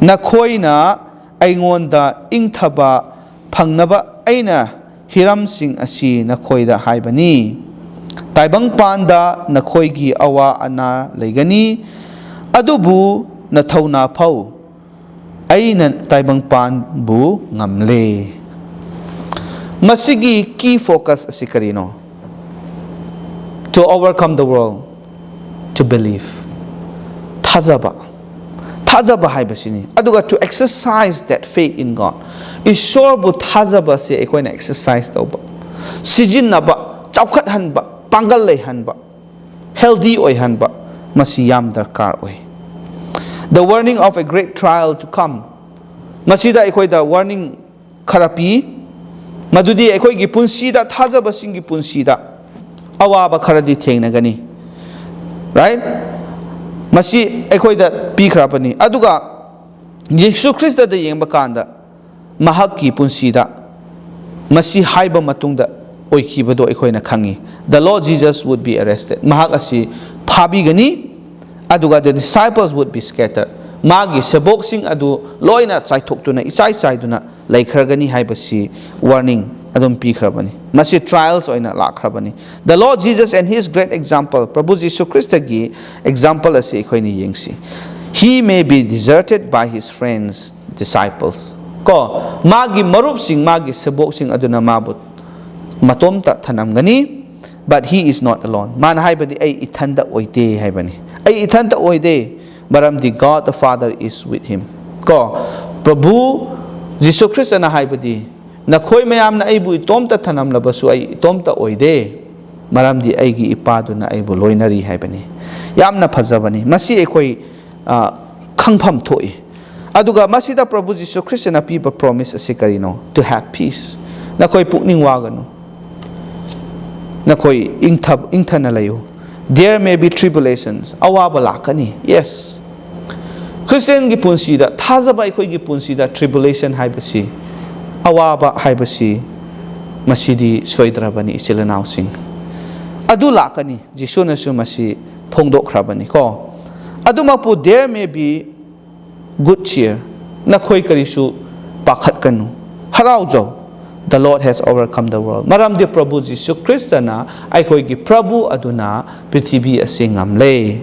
ꯅꯈꯣꯏꯅ ꯑꯩꯉꯣꯟꯗ ꯏꯪꯊꯕ ꯐꯪꯅꯕ ꯑꯩꯅ ꯍꯤꯔꯝꯁꯤꯡ ꯑꯁꯤ ꯅꯈꯣꯏꯗ ꯍꯥꯏꯕꯅꯤ꯫ ꯇꯥꯏꯕꯪꯄꯥꯟꯗ ꯅꯈꯣꯏꯒꯤ ꯑꯋꯥ ꯑꯅꯥ ꯂꯩꯒꯅꯤ, ꯑꯗꯨꯕꯨ ꯅꯊꯧꯅꯥ ꯐꯧ, ꯑꯩꯅ ꯇꯥꯏꯕꯪꯄꯥꯟꯕꯨ ꯉꯝꯂꯦ꯫ ꯃꯁꯤꯒꯤ key focus ꯑꯁꯤ ꯀꯔꯤꯅꯣ? To overcome the world, to believe. ꯊꯥꯖꯕ, ꯊꯥꯖꯕ ꯍꯥꯏꯕꯁꯤꯅꯤ꯫ ꯑꯗꯨꯒ to exercise that faith in God, ꯏꯁꯣꯔꯕꯨ ꯊꯥꯖꯕꯁꯦ ꯑꯩꯈꯣꯏꯅ exercise ꯇꯧꯕ, ꯁꯤꯖꯤꯟꯅꯕ, ꯆꯥꯎꯈꯠꯍꯟꯕ, ꯄꯥꯡꯒꯜ ꯂꯩꯍꯟꯕ, healthy ꯑꯣꯏꯍꯟꯕ, ꯃꯁꯤ ꯌꯥꯝ ꯗꯔꯀꯥꯔ ꯑꯣꯏ꯫ The warning of a great trial to come. ꯃꯁꯤꯗ ꯑꯩꯈꯣꯏꯗ warning ꯈꯔ ꯄꯤ, ꯃꯗꯨꯗꯤ ꯑꯩꯈꯣꯏꯒꯤ ꯄꯨꯟꯁꯤꯗ, ꯊꯥꯖꯕꯁꯤꯡꯒꯤ ꯄꯨꯟꯁꯤꯗ ꯑꯋꯥꯕ ꯈꯔꯗꯤ ꯊꯦꯡꯅꯒꯅꯤ, right? ꯃꯁꯤ ꯑꯩꯈꯣꯏꯗ ꯄꯤꯈ꯭ꯔꯕꯅꯤ꯫ ꯑꯗꯨꯒ ꯌꯦꯁꯨ ꯈ꯭ꯔꯤꯁꯇꯗ ꯌꯦꯡꯕ ꯀꯥꯟꯗ, ꯃꯍꯥꯛꯀꯤ ꯄꯨꯟꯁꯤꯗ ꯃꯁꯤ ꯍꯥꯏꯕ ꯃꯇꯨꯡꯗ ꯑꯣꯏꯈꯤꯕꯗꯣ ꯑꯩꯈꯣꯏꯅ ꯈꯪꯉꯤ꯫ The Lord Jesus would be arrested. ꯃꯍꯥꯛ ꯑꯁꯤ ꯐꯥꯕꯤꯒꯅꯤ, ꯑꯗꯨꯒ the disciples would be scattered. ꯃꯥꯒꯤ ꯁꯦꯕꯣꯛꯁꯤꯡ ꯑꯗꯨ ꯂꯣꯏꯅ ꯆꯥꯏꯊꯣꯛꯇꯨꯅ, ꯏꯆꯥꯏ ꯆꯥꯏꯗꯨꯅ ꯂꯩꯈ꯭ꯔꯒꯅꯤ ꯍꯥꯏꯕꯁꯤ warning ꯑꯗꯨꯝ ꯄꯤꯈ꯭ꯔꯕꯅꯤ꯫ ꯃꯁꯤ trials ꯑꯣꯏꯅ ꯂꯥꯛꯈ꯭ꯔꯕꯅꯤ꯫ The Lord Jesus and his great example, ꯄ꯭ꯔꯚꯨ Jesus ꯈ꯭ꯔꯤꯁꯇꯒꯤ example ꯑꯁꯤ ꯑꯩꯈꯣꯏꯅ ꯌꯦꯡꯁꯤ꯫ He may be deserted by his friends, disciples. ꯀꯣ, ꯃꯥꯒꯤ ꯃꯔꯨꯞꯁꯤꯡ, ꯃꯥꯒꯤ ꯁꯦꯕꯣꯛꯁꯤꯡ ꯑꯗꯨꯅ ꯃꯥꯕꯨ ꯃꯇꯣꯝꯇ ꯊꯅꯝꯒꯅꯤ, but he is not alone. ꯃꯥꯅ ꯍꯥꯏꯕꯗꯤ, "ꯑꯩ ꯏꯊꯟꯇ ꯑꯣꯏꯗꯦ" ꯍꯥꯏꯕꯅꯤ꯫ "ꯑꯩ ꯏꯊꯟꯇ ꯑꯣꯏꯗꯦ, ꯃꯔꯝꯗꯤ God the Father is with him." ꯀꯣ, ꯄ꯭ꯔꯚꯨ ꯖꯤꯁꯨ ꯈ꯭ꯔꯤꯁꯇꯅ ꯍꯥꯏꯕꯗꯤ, "ꯅꯈꯣꯏ ꯃꯌꯥꯝꯅ ꯑꯩꯕꯨ ꯏꯇꯣꯝꯇ ꯊꯅꯝꯂꯕꯁꯨ, ꯑꯩ ꯏꯇꯣꯝꯇ ꯑꯣꯏꯗꯦ, ꯃꯔꯝꯗꯤ ꯑꯩꯒꯤ ꯏꯄꯥꯗꯨꯅ ꯑꯩꯕꯨ ꯂꯣꯏꯅꯔꯤ" ꯍꯥꯏꯕꯅꯤ꯫ ꯌꯥꯝꯅ ꯐꯖꯕꯅꯤ꯫ ꯃꯁꯤ ꯑꯩꯈꯣꯏ, ꯑ, ꯈꯪꯐꯝ ꯊꯣꯛꯏ꯫ ꯑꯗꯨꯒ ꯃꯁꯤꯗ ꯄ꯭ꯔꯚꯨ ꯖꯤꯁꯨ ꯈ꯭ꯔꯤꯁꯇꯅ ꯄꯤꯕ promise ꯑꯁꯤ ꯀꯔꯤꯅꯣ? To have peace. ꯅꯈꯣꯏ ꯄꯨꯛꯅꯤꯡ ꯋꯥꯒꯅꯨ, ꯅꯈꯣꯏ ꯏꯪꯊ ꯏꯪꯊꯅ ꯂꯩꯌꯨ. There may be tribulations. ꯑꯋꯥꯕ ꯂꯥꯛꯀꯅꯤ, yes. ꯈ꯭ꯔꯤꯁꯇꯤꯌꯟꯒꯤ ꯄꯨꯟꯁꯤꯗ, ꯊꯥꯖꯕ ꯑꯩꯈꯣꯏꯒꯤ ꯄꯨꯟꯁꯤꯗ tribulation ꯍꯥꯏꯕꯁꯤ, ꯑꯋꯥꯕ ꯍꯥꯏꯕꯁꯤ, ꯃꯁꯤꯗꯤ ꯁꯣꯏꯗ꯭ꯔꯕꯅꯤ, ꯏꯆꯤꯜ ꯏꯅꯥꯎꯁꯤꯡ꯫ ꯑꯗꯨ ꯂꯥꯛꯀꯅꯤ, ꯖꯤꯁꯨꯅꯁꯨ ꯃꯁꯤ ꯐꯣꯡꯗꯣꯛꯈ꯭ꯔꯕꯅꯤꯀꯣ꯫ ꯑꯗꯨꯃꯛꯄꯨ, there may be good cheer. ꯅꯈꯣꯏ ꯀꯔꯤꯁꯨ ꯄꯥꯈꯠꯀꯅꯨ, ꯍꯔꯥꯎꯖꯧ꯫ The Lord has overcome the world. ꯃꯔꯝꯗꯤ ꯄ꯭ꯔꯚꯨ ꯖꯤꯁꯨ ꯈ꯭ꯔꯤꯁꯇꯅ, ꯑꯩꯈꯣꯏꯒꯤ ꯄ꯭ꯔꯚꯨ ꯑꯗꯨꯅ ꯄ꯭ꯔꯤꯊꯤꯕꯤ ꯑꯁꯤ ꯉꯝꯂꯦ꯫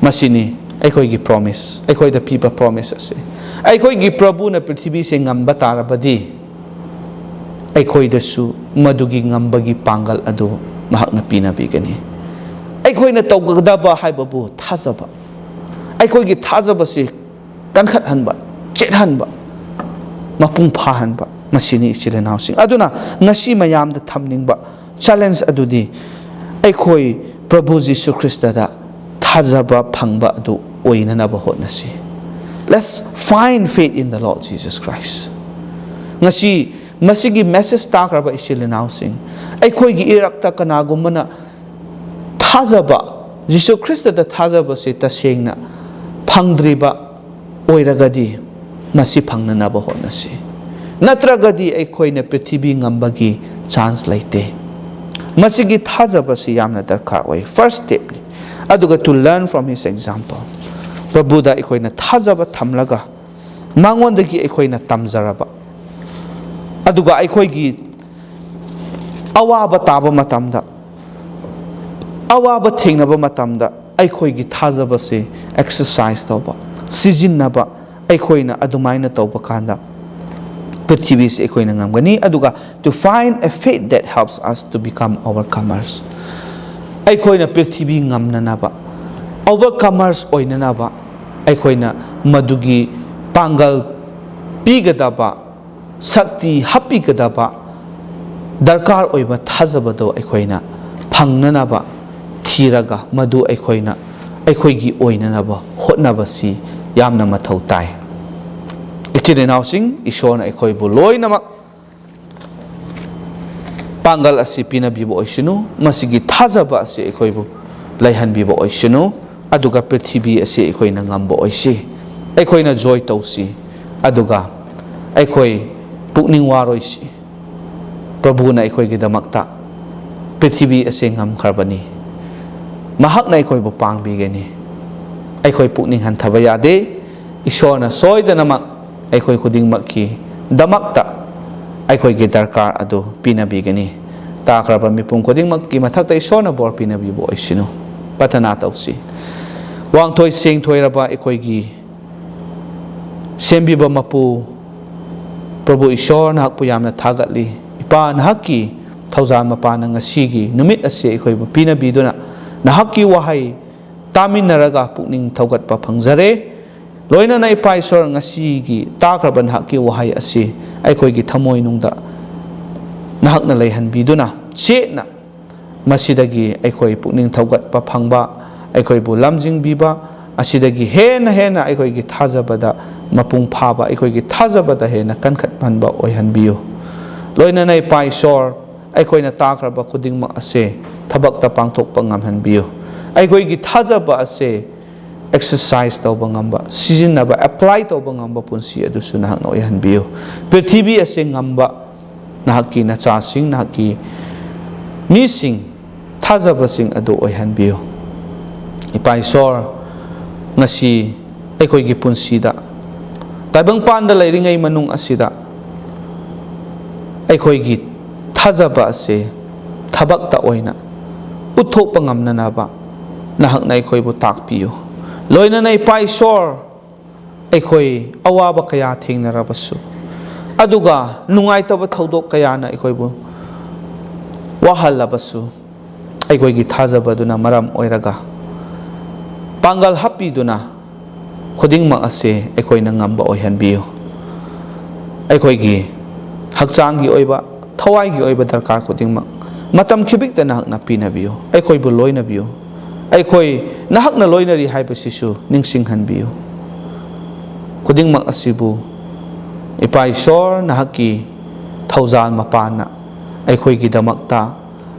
ꯃꯁꯤꯅꯤ ꯑꯩꯈꯣꯏꯒꯤ promise, ꯑꯩꯈꯣꯏꯗ ꯄꯤꯕ promise ꯑꯁꯤ꯫ ꯑꯩꯈꯣꯏꯒꯤ ꯄ꯭ꯔꯚꯨꯅ ꯄ꯭ꯔꯤꯊꯤꯕꯤꯁꯦ ꯉꯝꯕ ꯇꯥꯔꯕꯗꯤ, ꯑꯩꯈꯣꯏꯗꯁꯨ ꯃꯗꯨꯒꯤ ꯉꯝꯕꯒꯤ ꯄꯥꯡꯒꯜ ꯑꯗꯨ ꯃꯍꯥꯛꯅ ꯄꯤꯅꯕꯤꯒꯅꯤ꯫ ꯑꯩꯈꯣꯏꯅ ꯇꯧꯒꯗꯕ ꯍꯥꯏꯕꯕꯨ ꯊꯥꯖꯕ꯫ ꯑꯩꯈꯣꯏꯒꯤ ꯊꯥꯖꯕꯁꯤ ꯀꯟꯈꯠꯍꯟꯕ, ꯆꯦꯠꯍꯟꯕ, ꯃꯄꯨꯡ ꯐꯥꯍꯟꯕ, ꯃꯁꯤꯅꯤ, ꯏꯆꯤꯜ ꯏꯅꯥꯎꯁꯤꯡ꯫ ꯑꯗꯨꯅ ꯉꯁꯤ ꯃꯌꯥꯝꯗ ꯊꯝꯅꯤꯡꯕ challenge ꯑꯗꯨꯗꯤ, ꯑꯩꯈꯣꯏ ꯄ꯭ꯔꯚꯨ ꯖꯤꯁꯨ ꯈ꯭ꯔꯤꯁꯇꯗ ꯊꯥꯖꯕ ꯐꯪꯕ ꯑꯗꯨ ꯑꯣꯏꯅꯅꯕ ꯍꯣꯠꯅꯁꯤ꯫ Let's find faith in the Lord Jesus Christ. ꯉꯁꯤ ꯃꯁꯤꯒꯤ message ꯇꯥꯈ꯭ꯔꯕ ꯏꯆꯤꯜ ꯏꯅꯥꯎꯁꯤꯡ, ꯑꯩꯈꯣꯏꯒꯤ ꯏꯔꯛꯇ ꯀꯅꯥꯒꯨꯝꯕꯅ ꯊꯥꯖꯕ, ꯖꯤꯁꯨ ꯈ꯭ꯔꯤꯁꯇꯗ ꯊꯥꯖꯕꯁꯤ ꯇꯁꯦꯡꯅ ꯐꯪꯗ꯭ꯔꯤꯕ ꯑꯣꯏꯔꯒꯗꯤ, ꯃꯁꯤ ꯐꯪꯅꯅꯕ ꯍꯣꯠꯅꯁꯤ꯫ ꯅꯠꯇ꯭ꯔꯒꯗꯤ ꯑꯩꯈꯣꯏꯅ ꯄ꯭ꯔꯤꯊꯤꯕꯤ ꯉꯝꯕꯒꯤ chance ꯂꯩꯇꯦ꯫ ꯃꯁꯤꯒꯤ ꯊꯥꯖꯕꯁꯤ ꯌꯥꯝꯅ ꯗꯔꯀꯥꯔ ꯑꯣꯏ, first stepꯅꯤ꯫ ꯑꯗꯨꯒ to learn from his example, ꯄ꯭ꯔꯚꯨꯗ ꯑꯩꯈꯣꯏꯅ ꯊꯥꯖꯕ ꯊꯝꯂꯒ, ꯃꯉꯣꯟꯗꯒꯤ ꯑꯩꯈꯣꯏꯅ ꯇꯝꯖꯔꯕ, ꯑꯗꯨꯒ ꯑꯩꯈꯣꯏꯒꯤ ꯑꯋꯥꯕ ꯇꯥꯕ ꯃꯇꯝꯗ, ꯑꯋꯥꯕ ꯊꯦꯡꯅꯕ ꯃꯇꯝꯗ, ꯑꯩꯈꯣꯏꯒꯤ ꯊꯥꯖꯕꯁꯦ exercise ꯇꯧꯕ, ꯁꯤꯖꯤꯟꯅꯕ, ꯑꯩꯈꯣꯏꯅ ꯑꯗꯨꯃꯥꯏꯅ ꯇꯧꯕ ꯀꯥꯟꯗ, ꯄ꯭ꯔꯤꯊꯤꯕꯤꯁꯤ ꯑꯩꯈꯣꯏꯅ ꯉꯝꯒꯅꯤ꯫ ꯑꯗꯨꯒ to find a faith that helps us to become overcomers, ꯑꯩꯈꯣꯏꯅ ꯄ꯭ꯔꯤꯊꯤꯕꯤ ꯉꯝꯅꯅꯕ, overcomers ꯑꯣꯏꯅꯅꯕ, ꯑꯩꯈꯣꯏꯅ ꯃꯗꯨꯒꯤ ꯄꯥꯡꯒꯜ ꯄꯤꯒꯗꯕ, ꯁꯛꯇꯤ ꯍꯥꯞꯄꯤꯒꯗꯕ ꯗꯔꯀꯥꯔ ꯑꯣꯏꯕ ꯊꯥꯖꯕꯗꯣ ꯑꯩꯈꯣꯏꯅ ꯐꯪꯅꯅꯕ ꯊꯤꯔꯒ, ꯃꯗꯨ ꯑꯩꯈꯣꯏꯅ ꯑꯩꯈꯣꯏꯒꯤ ꯑꯣꯏꯅꯅꯕ ꯍꯣꯠꯅꯕꯁꯤ ꯌꯥꯝꯅ ꯃꯊꯧ ꯇꯥꯏ꯫ ꯏꯆꯤꯜ ꯏꯅꯥꯎꯁꯤꯡ, ꯏꯁꯣꯔꯅ ꯑꯩꯈꯣꯏꯕꯨ ꯂꯣꯏꯅꯃꯛ ꯄꯥꯡꯒꯜ ꯑꯁꯤ ꯄꯤꯅꯕꯤꯕ ꯑꯣꯏꯁꯅꯨ, ꯃꯁꯤꯒꯤ ꯊꯥꯖꯕ ꯑꯁꯤ ꯑꯩꯈꯣꯏꯕꯨ ꯂꯩꯍꯟꯕꯤꯕ ꯑꯣꯏꯁꯅꯨ, ꯑꯗꯨꯒ ꯄ꯭ꯔꯤꯊꯤꯕꯤ ꯑꯁꯤ ꯑꯩꯈꯣꯏꯅ ꯉꯝꯕ ꯑꯣꯏꯁꯤ, ꯑꯩꯈꯣꯏꯅ ꯖꯣꯏ ꯇꯧꯁꯤ, ꯑꯗꯨꯒ ꯑꯩꯈꯣꯏ ꯄꯨꯛꯅꯤꯡ ꯋꯥꯔꯣꯏꯁꯤ꯫ ꯄ꯭ꯔꯚꯨꯅ ꯑꯩꯈꯣꯏꯒꯤꯗꯃꯛꯇ ꯄ꯭ꯔꯤꯊꯤꯕꯤ ꯑꯁꯤ ꯉꯝꯈ꯭ꯔꯕꯅꯤ꯫ ꯃꯍꯥꯛꯅ ꯑꯩꯈꯣꯏꯕꯨ ꯄꯥꯡꯕꯤꯒꯅꯤ꯫ ꯑꯩꯈꯣꯏ ꯄꯨꯛꯅꯤꯡ ꯍꯟꯊꯕ ꯌꯥꯗꯦ꯫ ꯏꯁꯣꯔꯅ ꯁꯣꯏꯗꯅꯃꯛ ꯑꯩꯈꯣꯏ ꯈꯨꯗꯤꯡꯃꯛꯀꯤꯗꯃꯛꯇ ꯑꯩꯈꯣꯏꯒꯤ ꯗꯔꯀꯥꯔ ꯑꯗꯨ ꯄꯤꯅꯕꯤꯒꯅꯤ꯫ ꯇꯥꯈ꯭ꯔꯕ ꯃꯤꯄꯨꯝ ꯈꯨꯗꯤꯡꯃꯛꯀꯤ ꯃꯊꯛꯇ ꯏꯁꯣꯔꯅ ꯕꯣꯔ ꯄꯤꯅꯕꯤꯕ ꯑꯣꯏꯁꯅꯨ꯫ ꯄ꯭ꯔꯊꯅꯥ ꯇꯧꯁꯤ꯫ ꯋꯥꯡꯊꯣꯏ ꯁꯦꯡꯊꯣꯏꯔꯕ ꯑꯩꯈꯣꯏꯒꯤ ꯁꯦꯝꯕꯤꯕ ꯃꯄꯨ, ꯄ꯭ꯔꯚꯨ ꯏꯁꯣꯔ, ꯅꯍꯥꯛꯄꯨ ꯌꯥꯝꯅ ꯊꯥꯒꯠꯂꯤ꯫ ꯏꯄꯥ, ꯅꯍꯥꯛꯀꯤ ꯊꯧꯖꯥꯜ ꯃꯄꯥꯅ ꯉꯁꯤꯒꯤ ꯅꯨꯃꯤꯠ ꯑꯁꯤ ꯑꯩꯈꯣꯏꯕꯨ ꯄꯤꯅꯕꯤꯗꯨꯅ ꯅꯍꯥꯛꯀꯤ ꯋꯥꯍꯩ ꯇꯥꯃꯤꯟꯅꯔꯒ ꯄꯨꯛꯅꯤꯡ ꯊꯧꯒꯠꯄ ꯐꯪꯖꯔꯦ꯫ ꯂꯣꯏꯅꯅ ꯏꯄꯥ ꯏꯁꯣꯔ, ꯉꯁꯤꯒꯤ ꯇꯥꯈ꯭ꯔꯕ ꯅꯍꯥꯛꯀꯤ ꯋꯥꯍꯩ ꯑꯁꯤ ꯑꯩꯈꯣꯏꯒꯤ ꯊꯃꯣꯏꯅꯨꯡꯗ ꯅꯍꯥꯛꯅ ꯂꯩꯍꯟꯕꯤꯗꯨꯅ ꯆꯦꯠꯅ ꯃꯁꯤꯗꯒꯤ ꯑꯩꯈꯣꯏ ꯄꯨꯛꯅꯤꯡ ꯊꯧꯒꯠꯄ ꯐꯪꯕ, ꯑꯩꯈꯣꯏꯕꯨ ꯂꯝꯖꯤꯡꯕꯤꯕ, ꯑꯁꯤꯗꯒꯤ ꯍꯦꯟꯅ ꯍꯦꯟꯅ ꯑꯩꯈꯣꯏꯒꯤ ꯊꯥꯖꯕꯗ ꯃꯄꯨꯡ ꯐꯥꯕ, ꯑꯩꯈꯣꯏꯒꯤ ꯊꯥꯖꯕꯗ ꯍꯦꯟꯅ ꯀꯟꯈꯠꯍꯟꯕ ꯑꯣꯏꯍꯟꯕꯤꯌꯨ꯫ ꯂꯣꯏꯅꯅ ꯏꯄꯥ ꯏꯁꯣꯔ, ꯑꯩꯈꯣꯏꯅ ꯇꯥꯈ꯭ꯔꯕ ꯈꯨꯗꯤꯡꯃꯛ ꯑꯁꯦ ꯊꯕꯛꯇ ꯄꯥꯡꯊꯣꯛꯄ ꯉꯝꯍꯟꯕꯤꯌꯨ꯫ ꯑꯩꯈꯣꯏꯒꯤ ꯊꯥꯖꯕ ꯑꯁꯦ ꯑꯦꯛꯁꯔꯁꯥꯏꯁ ꯇꯧꯕ ꯉꯝꯕ, ꯁꯤꯖꯤꯟꯅꯕ, ꯑꯦꯄ꯭ꯂꯥꯏ ꯇꯧꯕ ꯉꯝꯕ ꯄꯨꯟꯁꯤ ꯑꯗꯨꯁꯨ ꯅꯍꯥꯛꯅ ꯑꯣꯏꯍꯟꯕꯤꯌꯨ꯫ ꯄ꯭ꯔꯤꯊꯤꯕꯤ ꯑꯁꯦ ꯉꯝꯕ ꯅꯍꯥꯛꯀꯤ ꯅꯆꯥꯁꯤꯡ, ꯅꯍꯥꯛꯀꯤ ꯃꯤꯁꯤꯡ, ꯊꯥꯖꯕꯁꯤꯡ ꯑꯗꯨ ꯑꯣꯏꯍꯟꯕꯤꯌꯨ꯫ ꯏꯄꯥ ꯏꯁꯣꯔ, ꯉꯁꯤ ꯑꯩꯈꯣꯏꯒꯤ ꯄꯨꯟꯁꯤꯗ, ꯇꯥꯏꯕꯪꯄꯥꯟꯗ ꯂꯩꯔꯤꯉꯩ ꯃꯅꯨꯡ ꯑꯁꯤꯗ, ꯑꯩꯈꯣꯏꯒꯤ ꯊꯥꯖꯕ ꯑꯁꯦ ꯊꯕꯛꯇ ꯑꯣꯏꯅ ꯎꯠꯊꯣꯛꯄ ꯉꯝꯅꯅꯕ ꯅꯍꯥꯛꯅ ꯑꯩꯈꯣꯏꯕꯨ ꯇꯥꯛꯄꯤꯌꯨ꯫ ꯂꯣꯏꯅꯅ ꯏꯄꯥ ꯏꯁꯣꯔ, ꯑꯩꯈꯣꯏ ꯑꯋꯥꯕ ꯀꯌꯥ ꯊꯦꯡꯅꯔꯕꯁꯨ, ꯑꯗꯨꯒ ꯅꯨꯡꯉꯥꯏꯇꯕ ꯊꯧꯗꯣꯛ ꯀꯌꯥꯅ ꯑꯩꯈꯣꯏꯕꯨ ꯋꯥꯍꯜꯂꯕꯁꯨ, ꯑꯩꯈꯣꯏꯒꯤ ꯊꯥꯖꯕꯗꯨꯅ ꯃꯔꯝ ꯑꯣꯏꯔꯒ, ꯄꯥꯡꯒꯜ ꯍꯥꯞꯄꯤꯗꯨꯅ, ꯈꯨꯗꯤꯡꯃꯛ ꯑꯁꯦ ꯑꯩꯈꯣꯏꯅ ꯉꯝꯕ ꯑꯣꯏꯍꯟꯕꯤꯌꯨ꯫ ꯑꯩꯈꯣꯏꯒꯤ ꯍꯛꯆꯥꯡꯒꯤ ꯑꯣꯏꯕ, ꯊꯋꯥꯏꯒꯤ ꯑꯣꯏꯕ ꯗꯔꯀꯥꯔ ꯈꯨꯗꯤꯡꯃꯛ ꯃꯇꯝ ꯈꯤꯕꯤꯛꯇ ꯅꯍꯥꯛꯅ ꯄꯤꯅꯕꯤꯌꯨ꯫ ꯑꯩꯈꯣꯏꯕꯨ ꯂꯣꯏꯅꯕꯤꯌꯨ꯫ ꯑꯩꯈꯣꯏ ꯅꯍꯥꯛꯅ ꯂꯣꯏꯅꯔꯤ ꯍꯥꯏꯕꯁꯤꯁꯨ ꯅꯤꯡꯁꯤꯡꯍꯟꯕꯤꯌꯨ꯫ ꯈꯨꯗꯤꯡꯃꯛ ꯑꯁꯤꯕꯨ ꯏꯄꯥ ꯏꯁꯣꯔ ꯅꯍꯥꯛꯀꯤ ꯊꯧꯖꯥꯜ ꯃꯄꯥꯟꯅ ꯑꯩꯈꯣꯏꯒꯤꯗꯃꯛꯇ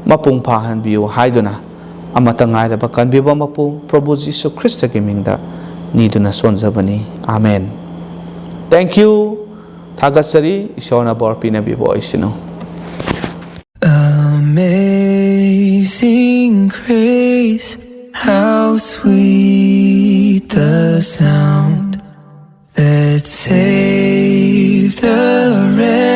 ꯃꯄꯨꯡ ꯐꯥꯍꯟꯕꯤꯌꯨ ꯍꯥꯏꯗꯨꯅ ꯑꯃꯠꯇ ꯉꯥꯏꯔꯕ ꯀꯟꯕꯤꯕ ꯃꯄꯨ ꯄ꯭ꯔꯚꯨ ꯖꯤꯁꯨ ꯈ꯭ꯔꯤꯁꯇꯒꯤ ꯃꯤꯡꯗ ꯅꯤꯗꯨꯅ ꯁꯣꯟꯖꯕꯅꯤ꯫ ꯑꯥꯃꯦꯟ꯫ Thank you꯫ ꯊꯥꯒꯠꯆꯔꯤ꯫ ꯏꯁꯣꯔꯅ ꯕꯣꯔ ꯄꯤꯅꯕꯤꯕ ꯑꯣꯏꯁꯅꯨ꯫ Amazing grace, how sweet the sound that saved a wretch